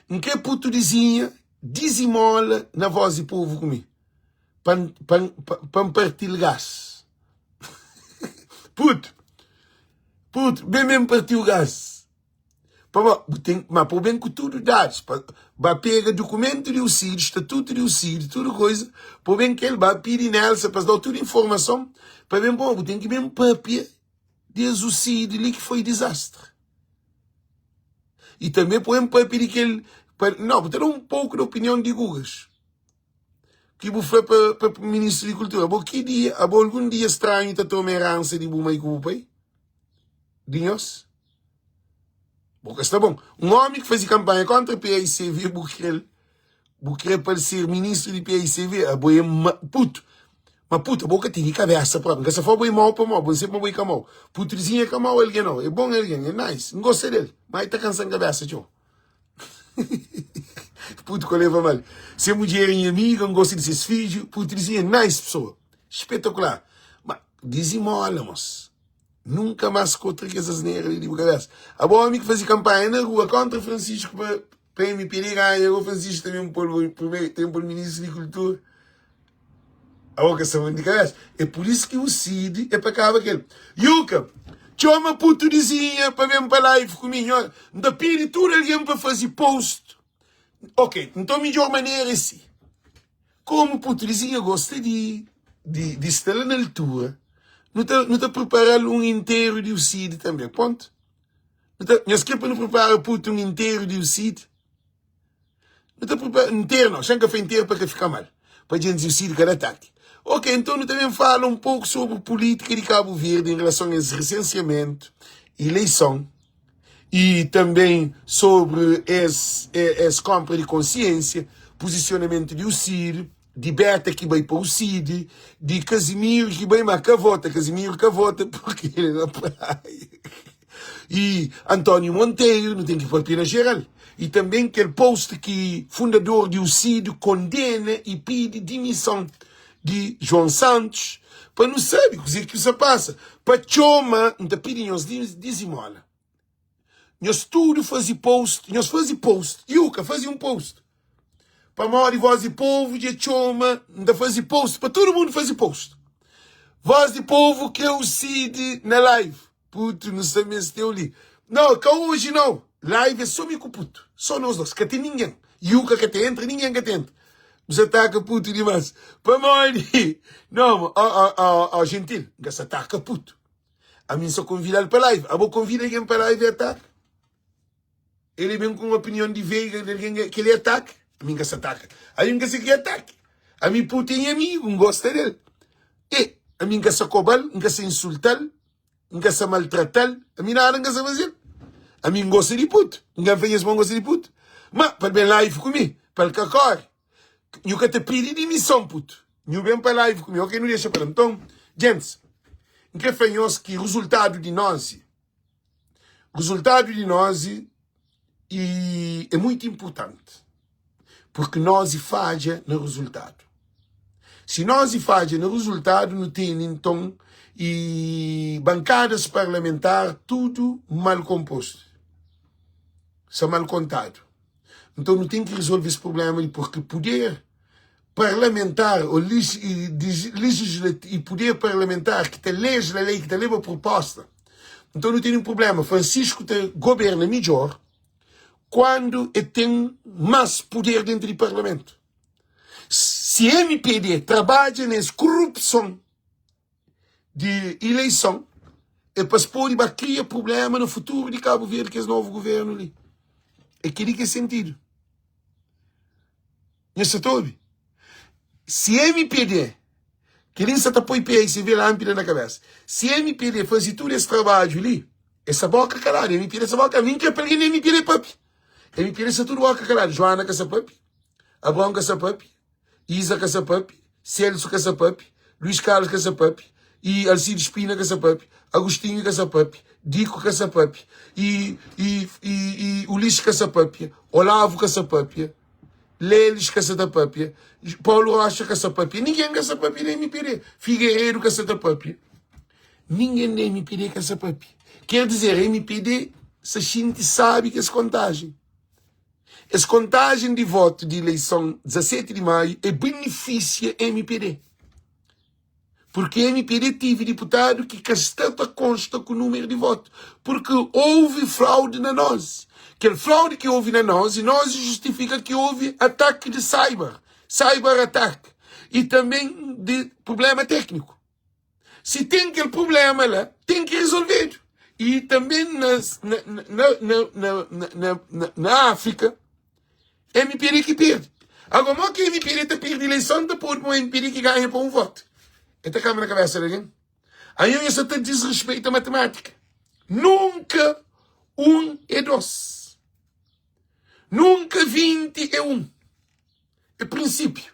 N kre putu dizinha dizimola na voz di povu ku mi pa N pa N pa N parti-l gas Putu, putu, ben ben parti-u gas Pamodi bu ten, ma pa bu ben ku tudu dadus, pa ba pega dukumentu di UCID, statutu di UCID, tudu koiza, pa bu ben ku el, ba pidi Nelsa pa es da-u tudu informason, pa ben pamodi bu ten ki ben papia di es UCID li ki foi dizastri. I tanbe pa bu ben papia di kel, pa, no, bu ta da un poku di opinion di Gugas, ki bu fla pa, pa ministru di kultura, abo ki dia, abo algun dia stranhu ta toma eransa di bu mai ku bu pai? Di nhos? Bu ka sta bon. Un omi ki faze kanpanha kontra PAICV bu kre-l bu kre pa el ser ministru di PAICV abo é ma putu ma putu abo ka tene kabesa propi. N ka sta fla bo é mau pa mau, bo N sabe ma bo é ka mau. Putrizinha é ka mau algen nau, é bon algen, é nice, N gosta del, ma el ta kansa-m kabesa txeu. Putu ka leva mal. Se mudjer é nha amiga, N gosta di ses fidju. Putu di Zinha é nice pesoa. Espetakular. Ma dizimola, mos. Nunka más ka otra kes asnera li di bu kabesa. Abo omi ki faze kanpanha na rua kontra Francisco pa pa MPD ganha, ago Francisco ta ben pol primeiro ten pol ministru di kultura. Abo ka sta bon di kabesa. É pur isu ki bu sidi é pa kaba kel. Yuka, txoma putu di Zinha pa ben pa live ku mi. Nho, N ta pidi tudu algen pa faze post. Ok, nton midjor manera é si. Komu putu di Zinha gosta di di di sta la na altura, nu ta nu ta pripara-l un interu di usidi tanbe. Pontu. Nu ta, nhos kre pa nu pripara putu un interu di usidi? Nu ta pripara, interu nau, xa N ka fla interu pa ka fika mal, pa djentis di usidi ka da ataki. Ok, nton nu ta ben fala un poku sobri pulitika di Kabu Verdi en relason a es resensiamentu, ileison, i tanben sobri es es konpra di konsiensia, puzisionamentu di UCID, di Beta ki bai pa UCID, di Casimiro ki bai ma ka vota, Casimiro ka vota purki el na praia, i António Monteiro, nu ten ki papia na jeral, i tanben kel post ki fundador di UCID kondena i pidi dimison di João Santos, pa nu sabe kuze ki sa pasa, pa txoma, N ta pidi nhos dizimola, nhos tudu faze post, nhos faze post, Yuka faze un post, pamodi voz di povu dja txoma, N ta faze post pa tudu mundu faze post, voz di povu kre u Cid na live, putu nu sta mesteu li, nau ka oji nau, live é so mi ku putu, so nos dos, ka ten ningen, Yuka ka ta entra, ningen ka ta entra, bu sa taka putu dimas, pamodi, nau, ó ó ó ó gentil, N ka sa taka putu. Ami N sa konvida-l pa live. Abo konvida algen pa live e ataka? Ele ben ku un opinion di veiga di algen kel e ataka? Ami N ka sa ataka. Ami N ka sa ki ataki. Ami puti é nha amigu, N gosta del. E, ami N ka sa koba-l, N ka sa insulta-l, N ka sa maltrata-l, ami nada N ka sa faze-l. Ami N gosta di putu. N ka fla nhas ma N gosta di putu. Ma, pa el ben live ku mi, pa el ka kore. Nhu ka ta pidi dimison puto. Nhu ben pa live ku mi. Ok, nu dexa pa la. Nton, gentis, N kre fla nhos ki rezultadu di nozi, rezultadu di nozi e é muitu inpurtanti. Purki nozi fadja na rezultadu. Si nozi fadja na rezultadu, nu tene nton e bankadas parlamentar tudu mal konpostu, sa mal kontadu. Nton nu ten ki rezolve es prublema li purki puder parlamentar o legislativu i puder parlamentar ki ta legisla lei ki ta leba pruposta. Nton nu tene un prublema. Francisco ta goberna midjor kuandu e ten mas puder dentu di parlamentu. Si mpd trabadja nes kurupson di ileison é pa es pode ba kria prublema na futuru di Kabu Verdi kes novu guvernu li. É keli ki é sentidu. Nhos sa ta obi? Si mpd, keli N sa ta poi PSV lanpida na kabesa, si mpd faze tudu es trabadju li, es sa boka kaladu, mpd sa boka kaladu, nin ki pa algen di mpd papia, mpd sa tudu boka kaladu, Joana ka sa papia, Abraon ka sa papia, Isa ka sa papia, Celso ka sa papia, Luís Carlos ka sa papia, e Alcides Pina ka sa papia, Agostinho ka sa papia, Dico ka sa papia, e, e, e, e Ulisses ka sa papia, Olavo ka sa papia, Lelis ka sa ta papia, Paulo Rocha ka sa papia, ninguém ka sa papia da MPD, Figueiredo ka sa ta papia, ninguém da MPD ka sa papia. Quer dizer, MPD sa xinti sabi kes kontagem. Es kontajen di votu di ileison 17 di maiu e benefisia mpd, purki mpd tivi diputadu ki ka sta ta konsta ku numeru di votu, purki ouvi fraude na nos. Kel fraude ki ouvi na nos, i nos justifika ki ouvi ataki di cyber, cyber attack, i tanben di prublema tekniku. Si ten kel prubléma la, ten ki rezolvedu. I tanbê na, na, na, na, na, na, na Áfrika, MPD ki perde. Agora, mo ki MPD ta perde ileison, ta pode pa MPD ki ganha pa un voto. E ta kamba na kabesa di algen. Aí eu só ta desrespeita matemática. Nunka un é dos. Nunka 20 é un. É prinsípio.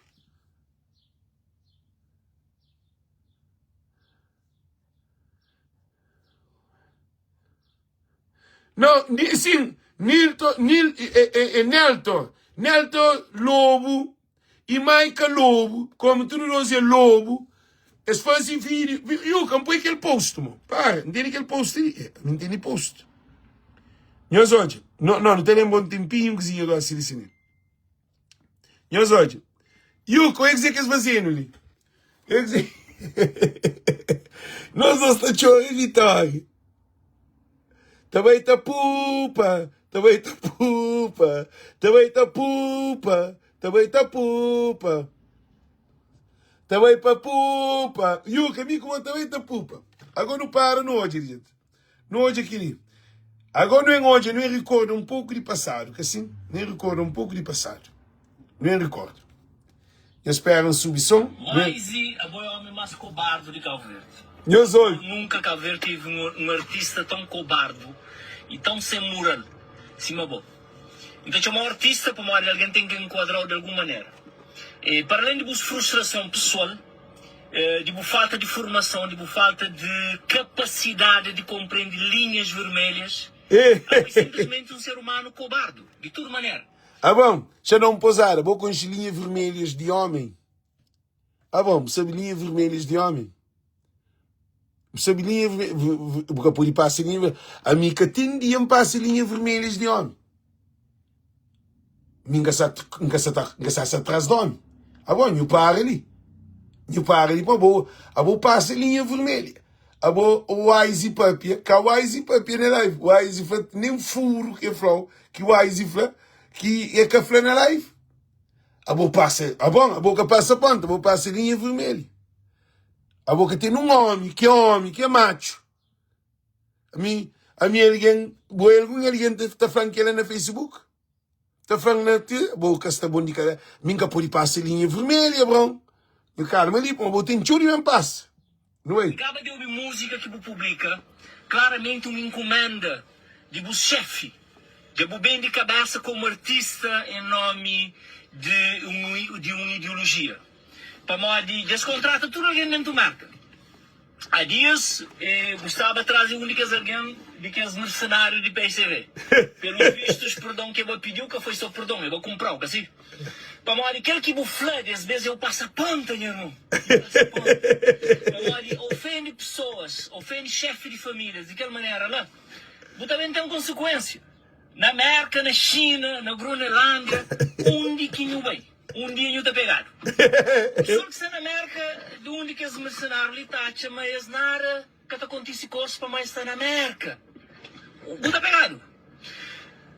Não, sim, Nilton, Nil, é, é, é Nelton. Nelto Lobo i Maika Lobo, komu tudu dos é lobo, es faze vídiu. Yuka, N poi kel post, mo. Para, N tene kel post li. É, mi N tene post. Nhos odja. No, no, nu ta lenbra un tenpinhu kuzinha gosi li sinel. Nhos odja. Yuka, oi kuzê ki es fazenu li. Oi kuzê. Nos dos ta txora vitória. Ta bai ta pupa, ta bai ta pupa, ta bai ta pupa, ta bai ta pupa. Ta bai pa pupa. Yuka, mi ku bo ta bai ta pupa. Agora nu para nu odja li, gente. Nu odja kili. Agora nu en odja, nu en rikorda un poku di pasadu, ka sin? Nu en rikorda un poku di pasadu. Nu en rikorda. Nhos spera un subi son. Wise abo é homi mas cobardo di Cabo Verde. Nhos obi. Nunca Cabo Verde teve um artista tão cobardo e tão sem moral sima bo. N ta txomau artista pamodi algen ten ki enkuadrau di algun manera. E para além di bus frustrason pesoal, di bu falta di formason, di bu falta di kapasidadi di konprende linhas vermelhas, abo é sinplismenti un ser umanu kobardu, di tudu manera. Abon, xa da un pozada, bo konxe linha vermelhas di omi? Abon, bu sabe linha vermelhas di omi? Bu sabe linha vermelha, bu ka pode pasa linha vermelha. Ami ka ten dia N pasa linha vermelhas di omi. Mi N ka sa, N ka sa ta, N ka sa sa tras di omi. Abo, nhu para li. Nhu para li pa bo, abo pasa linha vermelha. Abo, Wise papia, ka Wise papia na live. Wise fla, nem furu ke flau, ki Wise fla, ki e ka fla na live. Abo pasa, abo, abo ka pasa ponta, abo pasa linha vermelha. Abo ka ten un omi, ki omi, ki é matxu. Ami, ami algen, bo é algun algen ta, ta fla-m kela na Facebook? Ta fla-m na ti, bo ka sta bon di kabesa. Mi N ka pode pasa linha vermelha, bron. Nhu kalma li, pamodi bo ten txeu di ben pasa. Nu bai. N kaba di obi múzika ki bu publika, klaramenti un inkumenda di bu xefi. Dja bu bende kabesa komu artista en nomi di un di un ideolojia. Pamodi dja es kontrata tudu algen dentu Merka. Há dias, e gostaba traze un di kes algen di kes mersenáriu di PSV. Pelos vistos, perdon ke bo pidiu ka foi so perdon, e bo kunprau, ka si? Pamodi kel ki bu fla des bes eu pasa ponta, nha irmon. Eu pasa ponta. Pamodi ofende pesoas, ofende xefi di famílias di kel manera la, bu ta ben ten konsekuensia. Na Merka, na Xina, na Gronelândia, undi ki nhu bai, un dia nhu ta pegadu. Pesoal ki sta na Merka, di undi kes mersenáriu li ta atxa ma es nada ka ta kontise ku es pamodi es sta na Merka. Bu ta pegadu.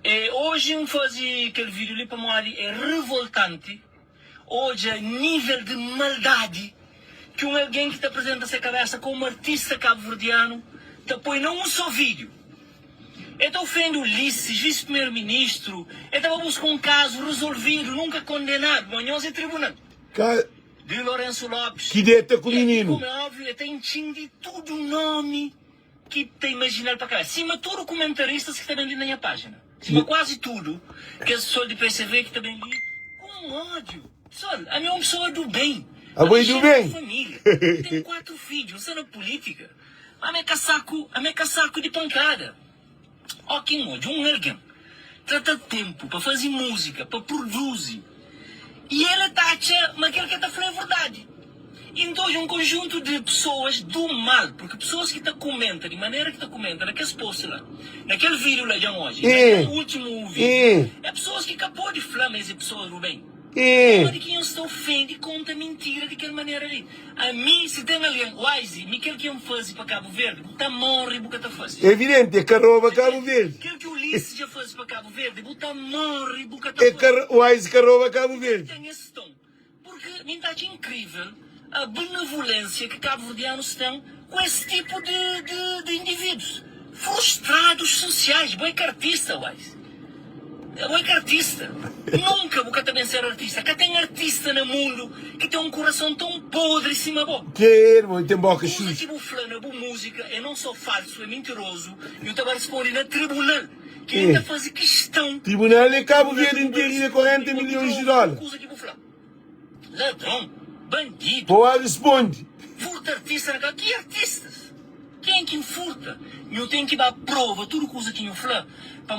E oji N faze kel vídiu li pamodi é revoltanti odja nível di maldadi ki un algen ki ta aprizenta se kabésa komu artista kabuverdianu ta poi na un sô vídiu. El ta ofende Ulisses, visi-primeru-ministru, el ta ba buska un kazu rezolvidu, nunka kondenadu, ma nhos é tribunal. Ka. Di Lourenço Lopes. Ki deta ku I aki, mininu. komu é óbviu, el ta intxin di tudu nomi ki ta imajina-l pa kabésa, sima tudu kumentaristas ki ta ben li na nha pájina, sima kuazi tudu kes pessoal di PSV ki ta ben li ku un ódiu. Pessoal, ami é un pessoa du ben, Abo ami é é du xefi di ben. família, N ten 4 fidju, N sta na pulítika. Ami é ka saku, ami é ka saku di pankada. Ó ki N odja un algen ta ta tenpu pa faze múzika, pa produzi, i el ta atxa ma kel ki el ta fla é verdadi. I N ta odja un konjuntu di pesoas du mal, purki pesoas ki ta kumenta di manera ki ta kumenta na kes post la, na kel vídiu la dja N odja, i na kel últimu vídiu, é pesoas ki ka pode fla ma es é pesoas du ben. Pamodi ki nhos ta ofende i konta mintira di kel manera li? Ami, si ten algen, Wise, mi kel ki N faze pa Kabu Verdi, bu ta morre bu ka ta faze. Evidenti, e ka roba Kabu Verdi. Kel ki Ulisses dja faze pa Kabu Verdi, bu ta morre bu ka ta E faze. ka, Wise ka roba Kabu Verdi. Ten es ton, purki mi N ta atxa inkrivel a benevolensia ki kabuverdianus ten ku es tipu di, di, di individus. Frustrados sosiais. Bo é ka artista, Wise. Abo é ka artista. Nunka bu ka ta ben ser artista. Ka ten artista na mundu ki ten un kurason ton podri sima bo. Ke irmon ten boka Kuza suju. ki bu fla na bu múzika é non só falsu, é mintirozu i u ta ba risponde na tribunal. Ki ta faze kiston. Tribunal é Kabu Tribunal Verdi bu ba interina risponde 40 pa bu milhons di prova dólar. kuza ki bu fla. Ladron, bandidu. Pô a risponde. Furta artista na ka. Ki artistas? Ken ki furta? Nhu ten ki ba prova tudu kuza ki nhu fla.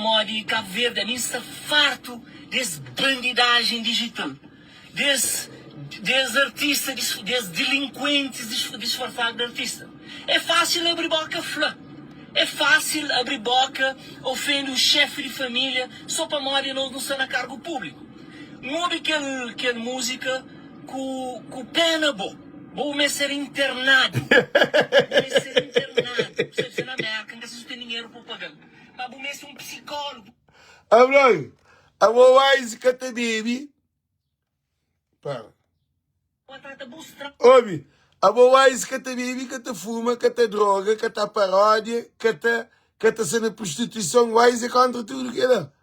Pamodi Cabo Verde ami sta fartu des bandidagen digital, des des artista des delinquentes disfarçado de artista. É fácil abri boca fla, é fácil abri boca ofende um chefe de família só pamodi nos nu sta na cargo público. N obi kel kel música ku ku pena bo. Bo meste ser internadu. Bu meste ser internadu. Bu sabe se na Merka, N ka sa si bu ten dinheru pa bu paga-l. Ma bu meste un psikólogu. Abroi, abo wise ka ta bebe. Para. Obi, abo wise ka ta bebe, ka ta fuma, ka ta droga, ka ta paródia, ka ta ka ta sa na prostituison. Wise é kontra tudu kela.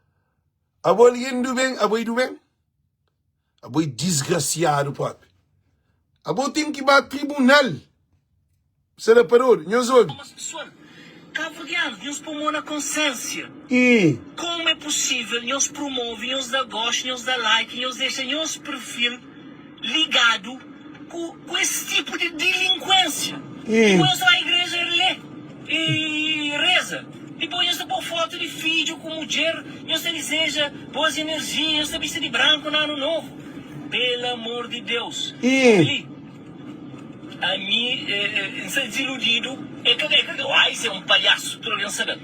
Abo algen du ben, abo é du ben? Abo é disgrasiadu propi. Abo ten ki ba tribunal. Sa da parodu. Nhos obi. Mas pesoal, kabuverdianus, nhos pô mô na konsénsia. I. Komu é pusível nhos promove, nhos da gostu, nhos da like, nhos dexa nhos perfil ligadu ku ku es tipu di dilinkuénsia? I. Dipôs nhos ta ba igreja lé i reza. Dipôs nhos ta pô fotu di fidju ku mudjer, nhos ta dizeja boas enerjia, nhos ta bisti di branku na anu novu. Pela amor di Deus! I. Li. Ami N sta diziludidu, e ka e ka Wise é un palhasu, tudu algen sabe-l.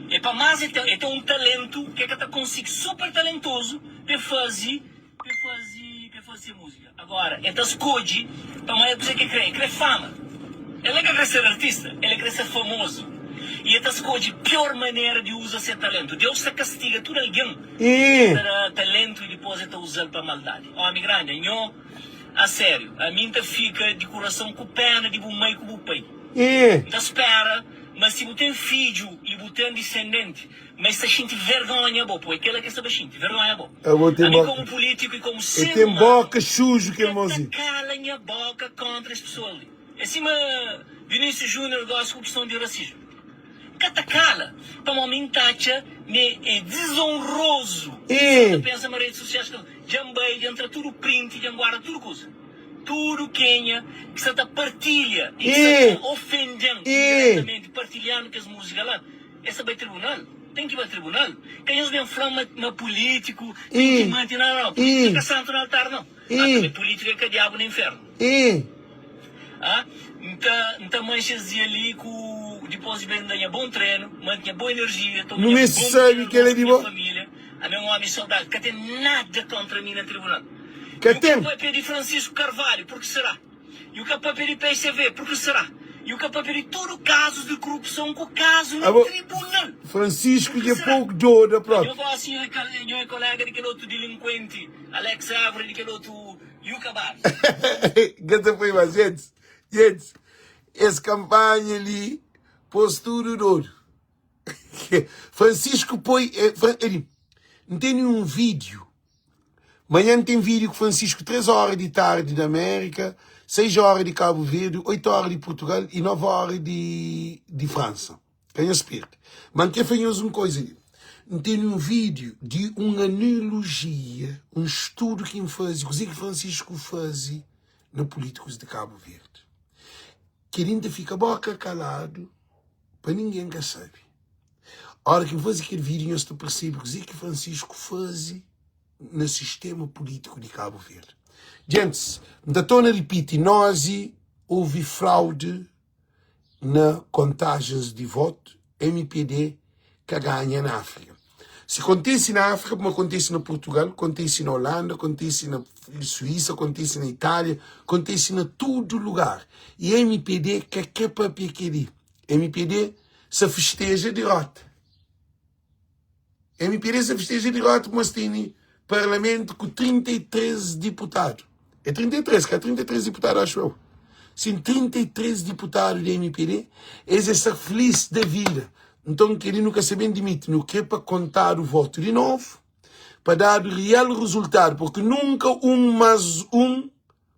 E pa más e ten e ten un talentu ki e ka ta konsigi, super talentozu pa e faze pa e faze pa e faze se múzika. Agora e ta skodje pamodi é kuzê ki e kre, e kre fama. El ka kre ser artista, el kre ser famozu. I e ta skodje pior manera di uza se talentu. Deus ta kastiga tudu algen ki e I. ta da talentu i dipôs e ta uza-l pa maldadi. Ómi grandi, anho. A sériu, ami N ta fika di kurason ku péna di bu mai ku bu pai. I. N ta spera ma si bu ten fidju i bu ten disendenti, ma es ta xinti vergónha bo. Poi kel-la ki es ta ba xinti vergónha bo. Abo ten Ami boka. kómu pulítiku i kómu E ser ten umanu, boka suju N kel ka ta mozinhu. kala nha bóka kóntra es pesoa li. É sima Vinícius Júnior gósi ku kiston di rasismu. N ka ta kala, pamodi mi N ta atxa ma é dizonrozu. I. N ta pensa ma redes sosiais ka. Dja N bai, dja N tra tudu print, dja N guarda tudu kuza. Tudu kenha ki sa ta partilha i ki sa ta ofende-m indiretamenti partilhandu kes múzika la, es ta bai tribunal. Ten ki bai tribunal. Ka nhos ben fla-m ma ma pulítiku ten ki mante. Nau, nau, pulítiku é ka santu na altar, nau. Ah, tanbê pulítiku é ka diabu na infernu. Ah, N ta, N ta manxe es dia li ku dipôs di ben da nha bon trenu, mante nha bon enerjia, toma Nu nha meste bon sabe pequeno kel-la almoço di ku nha bo. família. Ami é un ómi saudável, ka ten nada kóntra mi na tribunal. Ka E u ka ten. papia di Francisco Carvalho, purki será? E u ka papia di PSV, purki será? E u ka papia di tudu kazus di korupson ku kazu na Abo, tribunal, Francisco purki dja será? pouco doda Nho propi. gósi nho é nho é koléga di kel otu dilinkuenti Alex Évora di kel otu Yuka Barros. Ka ta poi mas. Gentis, gentis, es kampanha li pôs tudu dodu. Francisco poi eh, N tene un vídeo. Manhã tem vídeo com Francisco, 3 horas de tarde da América, 6 horas de Cabo Verde, 8 horas de Portugal e 9 horas de, de França. Ka nhos perde. Mas N quer fazer uma coisa ali. N tenho um vídeo de uma analogia, um estudo que faz, o que Francisco faz na políticos de Cabo Verde. Querendo fica boca calado, pa ningen ka sabe. Ora ki N faze kel vídeo nhos ta persebe kuzê ki Francisco faze na sistema polítiku di Cabo Verde. Gentis, N ta torna ripiti, nosi houve fraude na kontajens di votu, MPD ka ganha na Áfrika. Si kontise na Áfrika, puma kontise na Portugal, kontise na Holanda, kontise na Suíça, kontise na Itália, kontise na tudu lugar. E MPD ka kre papia keli. MPD sa festeja derota. MPD sa festeja derota puma es tene parlamentu ku 33 diputadu. É 33, ka 33 diputadu acho eu. Sim, 33 diputadu di MPD, es é sa feliz da vida. Nton keli nu ka sa ben dimiti, nu kre pa kontadu votu di novu, pa dadu real rezultadu, porque nunka 1 mas 1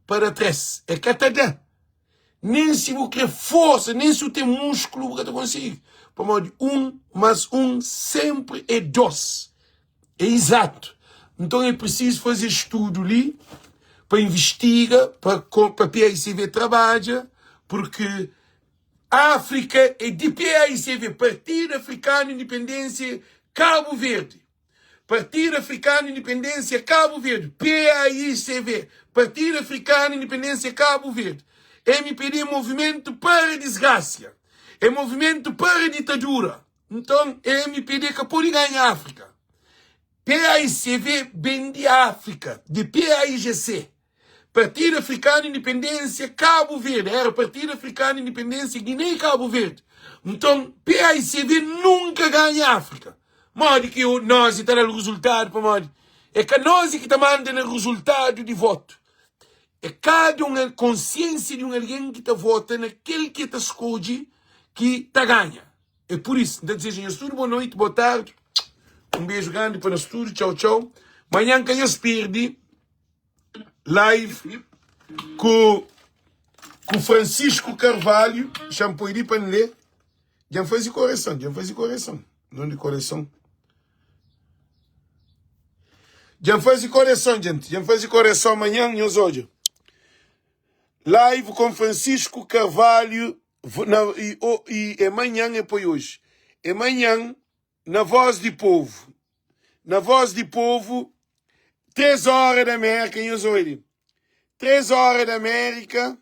pa da 3. É ka ta da. Nen si bu kre forsa, nen si bu ten muskulu, bu ka ta konsigi. Pamodi 1 mas 1 senpri é 2. É izatu. Nton é prisizu faze studu li pa investiga, pa pa PAICV trabadja, purki Áfrika é di PAICV, Partidu Afrikanu Indipendênsia. Kabu Verdi. Partidu Afrikanu Indipendênsia Kabu Verdi, PAICV, Partidu Afrikanu Indipendênsia Kabu Verdi, MPD, Movimentu para Disgrasia, é Movimentu para Ditadura. Nton, MPD ka pode ganha Áfrika. PAICV ben di Áfrika, di PAIGC. Partidu Afrikanu Indipendênsia Kabu Verdi, éra Partidu Afrikanu Indipendênsia Giné i Kabu Verdi. Nton, PAICV nunka ganha Áfrika. Modi ki nosi ta da-l ruzultadu? Pamodi é ka nosi ki ta manda na ruzultadu di votu. É kada un konsiênsia di un algen ki ta vota na kel ki el ta skodje ki ta ganha. É pur isu, N ta dizeja nhos tudu bo noiti, bo tardi. Un beju grandi pa nos tudu. Txau, txau. Manhan ka nhos perde. Live ku ku Francisco Carvalho, xa-m poi li pa N lê. Dja N faze koreson, dja N faze koreson. Non di koreson. Dja N faze koreson, jenti. Dja N faze koreson manhan, nhos odja. Live com Francisco Carvalho na, e, o, e é manhan, é poi hoje. É manhan na Voz di Povo. Na Voz di Povo, 3 hora da América, nhos oidi. 3 hora da América,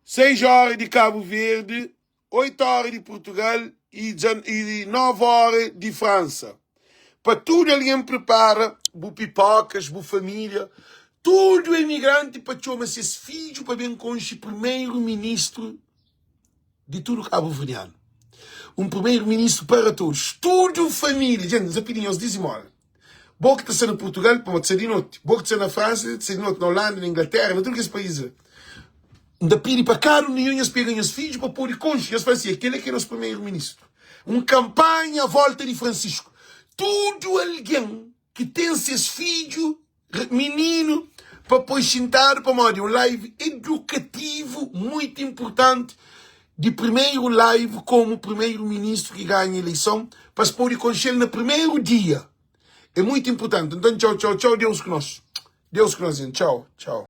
6 hora di Cabo Verde, 8 hora di Portugal e 9 hora di França. Pa tudo alguém prepara bu pipocas, bu família, tudo emigrante pa txoma ses fidju pa ben konxe primeiro-ministro di tudu kabuverdianu. Un primeru-ministru para todos. Tudu família. Dja, N ta pidi nhos dizimola. Bo ki ta sta na Purtugal, pamodi ta sta di noti. Bo ki ta sta na Fransa, ta sta di noti. Na Holanda, na Inglatéra, na tudu kes país la. N ta pidi pa kada un di nhos, nhos pega nhos fidju pa pode konxe. Nhos fla si, kel la ki é nos primeru-ministru. Un kanpanha à volta di Francisco. Tudu algen ki ten ses fidju Mininu pa poi xintadu pamodi un live edukativu muitu inpurtanti di primeru live komu primeru ministru ki ganha eleison pa es podi konxel na primeru dia é muitu inpurtanti nton txau txau txau Deus ku nos Deus ku nos txau txau.